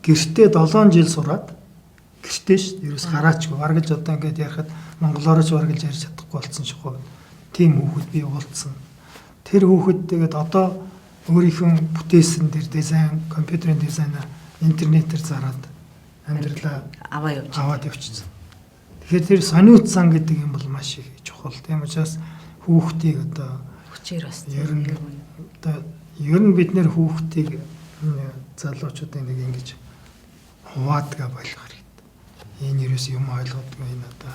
гэртээ 7 жил сураад гэртээ ш ерөөс гараачгүй баргалж одоо ингээд ярихад монголоор ч баргалж ярьж чадахгүй болсон шихгүй. Тийм хүүхэд би уулзсан. Тэр хүүхэд тэгээд одоо өөрийнхөө бүтээсэн тэр дизайн, компьютерийн дизайнаа интернетээр зараад амьдралаа аваад явчихсан. Тэгэхээр тэр сониуц сан гэдэг юм бол маш их чухал. Тийм учраас хүүхдийг одоо хүчээр бас ер нь одоо ер нь бид нэр хүүхдийг залуучуудын нэг ингэж хуваадгаа болох хэрэгтэй. Энэ ерөөс юм ойлгодгүй, энэ одоо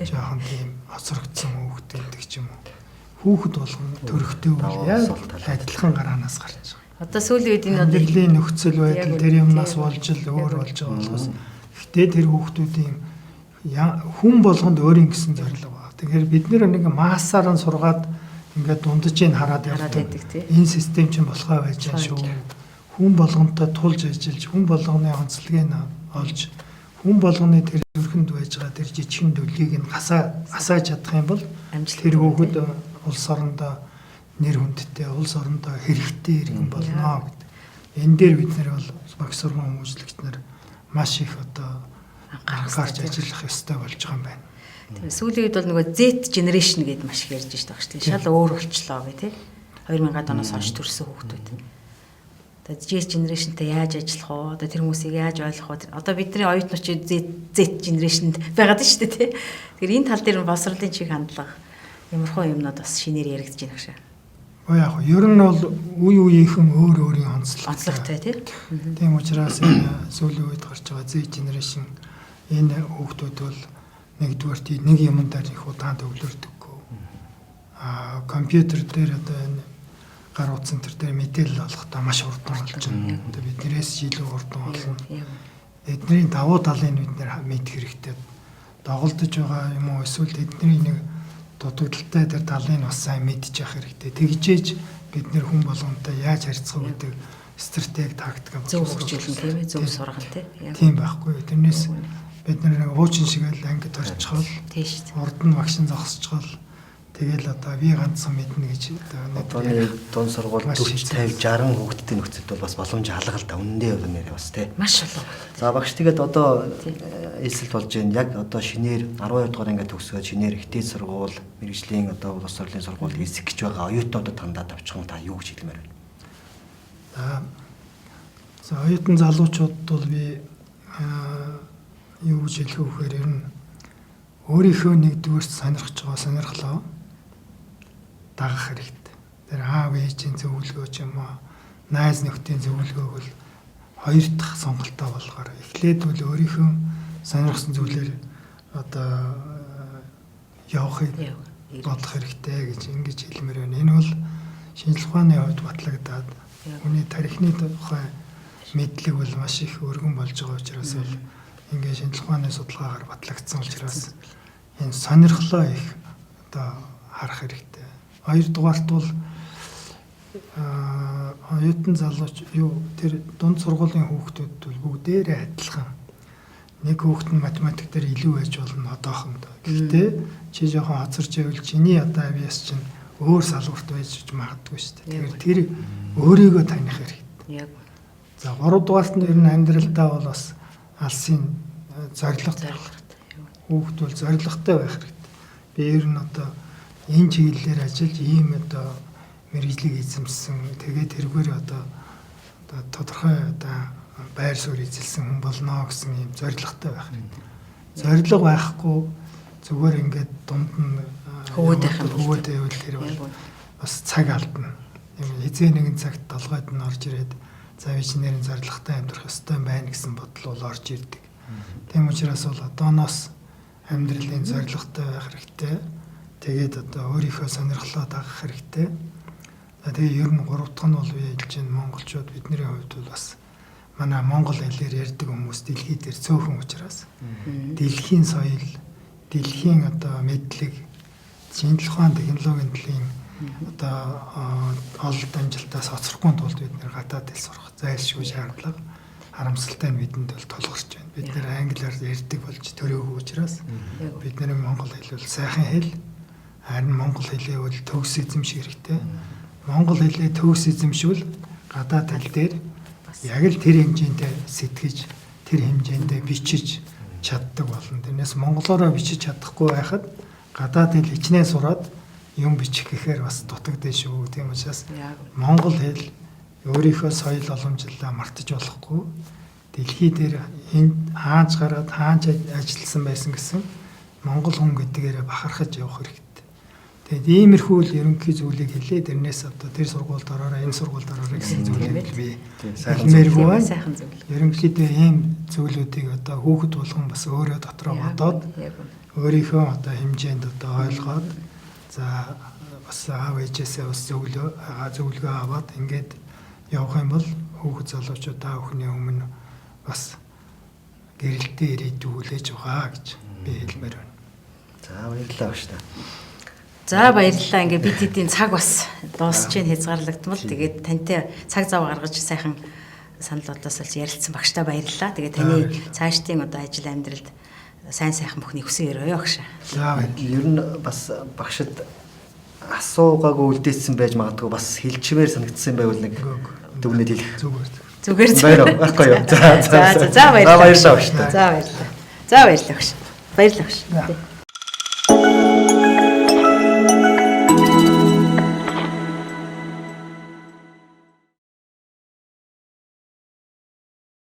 жоохон тийм хоцрогдсон хүүхд гэдэг ч юм уу. Хүүхэд болгон төрөхтэй үйл яг адилхан гараанаас гарч байгаа. Одоо сүүлийн үед энэ амьдралын нөхцөл байдал тэр юмнаас болж л өөр болж байгаа болохоос гэхдээ тэр хүүхдүүдийн хүн болгонд өөрийн гэсэн зорилго байна. Тэгэхээр бид нэг массаар нь сургаад ингээд дундажийг хараад явдаг. Энэ систем чинь болохоо байж байгаа шүү. Хүн болгонтой тулж ажиллаж, хүн болгоны онцлогийг олж, хүн болгоны тэр зүрхэнд байж байгаа тэр жижигхэн төлгийг нь асааж чадах юм бол тэр хүүхэд улс орондоо нэр хүндтэй, улс орондоо хэрэгтэй иргэн болно гэдэг. Энэ дээр бид нэр бол багш сурган хүмүүжлэгч нар маш их одоо анхаарч ажиллах ёстой болж байгаа юм байна. Тийм, сүүлийн үед бол нөгөө Z generation гэдээ маш их ярьж байгаа шүү дээ. Шал өөр болчлоо гэх тий. 2000-ад оноос хойш төрсэн хүүхдүүд. Одоо Z generation-тэй яаж ажиллах вэ? Одоо тэр хүмүүсийг яаж ойлгох вэ? Одоо бидний оюутнууд чи Z generation-д байгаад шүү дээ тий. Тэгэхээр энэ тал дээр боловсролын чиг хандлага ямархуу юмнууд бас шинээр яригдж байна гэж. Уу яг ер нь бол үе үеийнхэн өөр өөрийн онцлогтой тий. Тийм учраас энэ сүүлийн үед гарч байгаа Z generation энэ хүүхдүүд бол нэгдүгээр нэг юм дээр их удаан төвлөрдөггүй. Аа компьютер дээр одоо энэ гар утсан төр дээр мэдээлэл олохдоо маш хурдан болж байна. Одоо биднээс илүү хурдан болно. Эдний давуу талыг бид нэр мэдэх хэрэгтэй. Доголдож байгаа юм уу эсвэл тэдний нэг дутагдaltaй тэр талыг бас сайн мэдчих хэрэгтэй. Тэгжээж бид нэр хүн болгонтой яаж харьцах вэ гэдэг стратеги, тактик зөв хөгжүүлэн тийм ээ, зөв сургал тийм. Тийм байхгүй. Тэрнээс бид нэг уучин шиг л ангид орчихвол урд нь багш нь зогсчихвол тэгэл одоо би ганцхан мэднэ гэж одоо нэг дунд сургууль 40 50 60 хүүхдийн нөхцөлд бол бас боломж алга л да, үнэндээ бол нэрээ бас тий. Маш олон. За багш тэгээд одоо элсэлт болж байна. Яг одоо шинээр 12 дугаар ангид төгсөөд шинээр их дээд сургууль, мэргэжлийн одоо боловсролын сургууль элсэх гэж байгаа оюутнуудад хандаад авчихсан та юу гэж хэлмээр байна? За оюутан залуучуудад бол би юу гэж хэлэх вэ гэхээр ер нь өөрийнхөө нэгдүгээр сонирхож байгаа сонирхлоо дагах хэрэгтэй. Тэр аав ээжийн зөвлөгөө ч юм уу, найз нөхдийн зөвлөгөөг бол хоёр дахь сонголтоо болохоор эхлээд бол өөрийнхөө сонирхсан зүйлээр одоо явахыг бодох хэрэгтэй гэж ингэж хэлмээр байна. Энэ бол шинжлэх ухааны хувьд батлагдаад хүний тархины тухай мэдлэг бол маш их өргөн болж байгаа учраас бол ингээд шинжлэх ухааны судалгаагаар батлагдсан учраас энэ сонирхлоо их одоо харах хэрэгтэй. Хоёрдугаарт бол оюутан залууч юу тэр дунд сургуулийн хүүхдүүд бол бүгдээрээ адилхан. Нэг хүүхэд нь математик дээр илүү байж болно одоохондоо. Гэхдээ чи жоохон хоцорч байвал чиний одоо авиас чинь өөр салбарт байж магадгүй шүү дээ. Тэгэхээр тэр өөрийгөө таних хэрэгтэй. Яг. За гуравдугаарт нь ер нь амьдралдаа бол бас алсын зорилго. Хүүхэд бол зорилготой байх хэрэгтэй. Би ер нь одоо энэ чиглэлээр ажиллаж ийм одоо мэргэжлийг эзэмшсэн. Тэгээд тэргээр одоо тодорхой одоо Байр суурь эзэлсэн хүн болно гэсэн ийм зорилготой байх хэрэгтэй. Зорилго байхгүй зүгээр ингээд дунд нь хөвөөд байх юм хөвөөд байвал тэр бол бас цаг алдна. Юм хизээ нэгэн цагт толгойд нь орж ирээд за би чинь нэрэн зорилготой амьдрах ёстой юм байна гэсэн бодол бол орж ирдэг. Тийм учраас бол одооноос амьдралын зорилготой байх хэрэгтэй. Тэгээд одоо өөрийнхөө сонирхлоо дагах хэрэгтэй. За тэгээ ер нь гурав дахь нь бол би хэлж байна, монголчууд бидний хувьд бол бас манай монгол хэлээр ярьдаг хүмүүс дэлхий дээр цөөхөн учраас дэлхийн соёл, дэлхийн одоо мэдлэг, шинжлэх ухаан, технологийн төлөлийн одоо олон амжилтаас хоцрохгүй тулд бид нэр гадаад хэл сурах зайлшгүй шаардлага харамсалтай нь бидэнд бол тулгарч байна. Бид нэр англиар ярьдаг болж төрөөгүй учраас бидний монгол хэл бол сайхан хэл. Харин монгол хэлээ бол төгс эзэмших хэрэгтэй. Монгол хэлээ төгс эзэмшвэл гадаад хэл дээр яг л тэр хэмжээндээ сэтгэж, тэр хэмжээндээ бичиж чаддаг болно. Тэрнээс монголоороо бичиж чадахгүй байхад гадаад хэл хичнээн сураад юм бичих гэхээр бас дутагдана шүү. Тийм учраас монгол хэл өөрийнхөө соёл боломжлоо мартаж болохгүй. Дэлхий дээр энд хаанч гараад хаанч ажилласан байсан гэсэн монгол хүн гэдгээрээ бахархаж явах хэрэгтэй. Тэгээд иймэрхүү л ерөнхий зүйлийг хэлээ. Тэрнээс одоо тэр сургуульд ороорой, энэ сургуульд ороорой гэсэн зүйлийг би хэлмээргүй байна. Сайхан зүйл. Ерөнхийдөө ийм зүйлүүдийг одоо хүүхэд болгон бас өөрөө дотроо бодоод өөрийнхөө одоо хэмжээнд одоо ойлгоод за бас аав ээжээсээ бас зөвлөгөө аваад ингээд явах юм бол хүүхэд залуучууд та бүхний өмнө бас гэрэлтэй ирээдүй хүлээж байгаа гэж би хэлмээр байна. За баярлалаа багш та. За баярлалаа. Ингээ бид хэдийн цаг бас дуусч чинь хязгаарлагдмал. Тэгээд тантай цаг зав гаргаж сайхан санал бодлоос олж ярилцсан багштай баярлалаа. Тэгээд таны цаашдын одоо ажил амьдралд сайн сайхан бүхний хүсэн өрөөе багш. За баярлалаа. Ер нь бас багшид асуугаагүй үлдээсэн байж магадгүй бас хэлчмээр санагдсан байвал нэг дүгнэлт хэлэх. Зүгээр. Зүгээр. Байхгүй юу. За За баярлалаа. За баярлалаа багш та. За баярлалаа. За баярлалаа багш. Баярлалаа багш.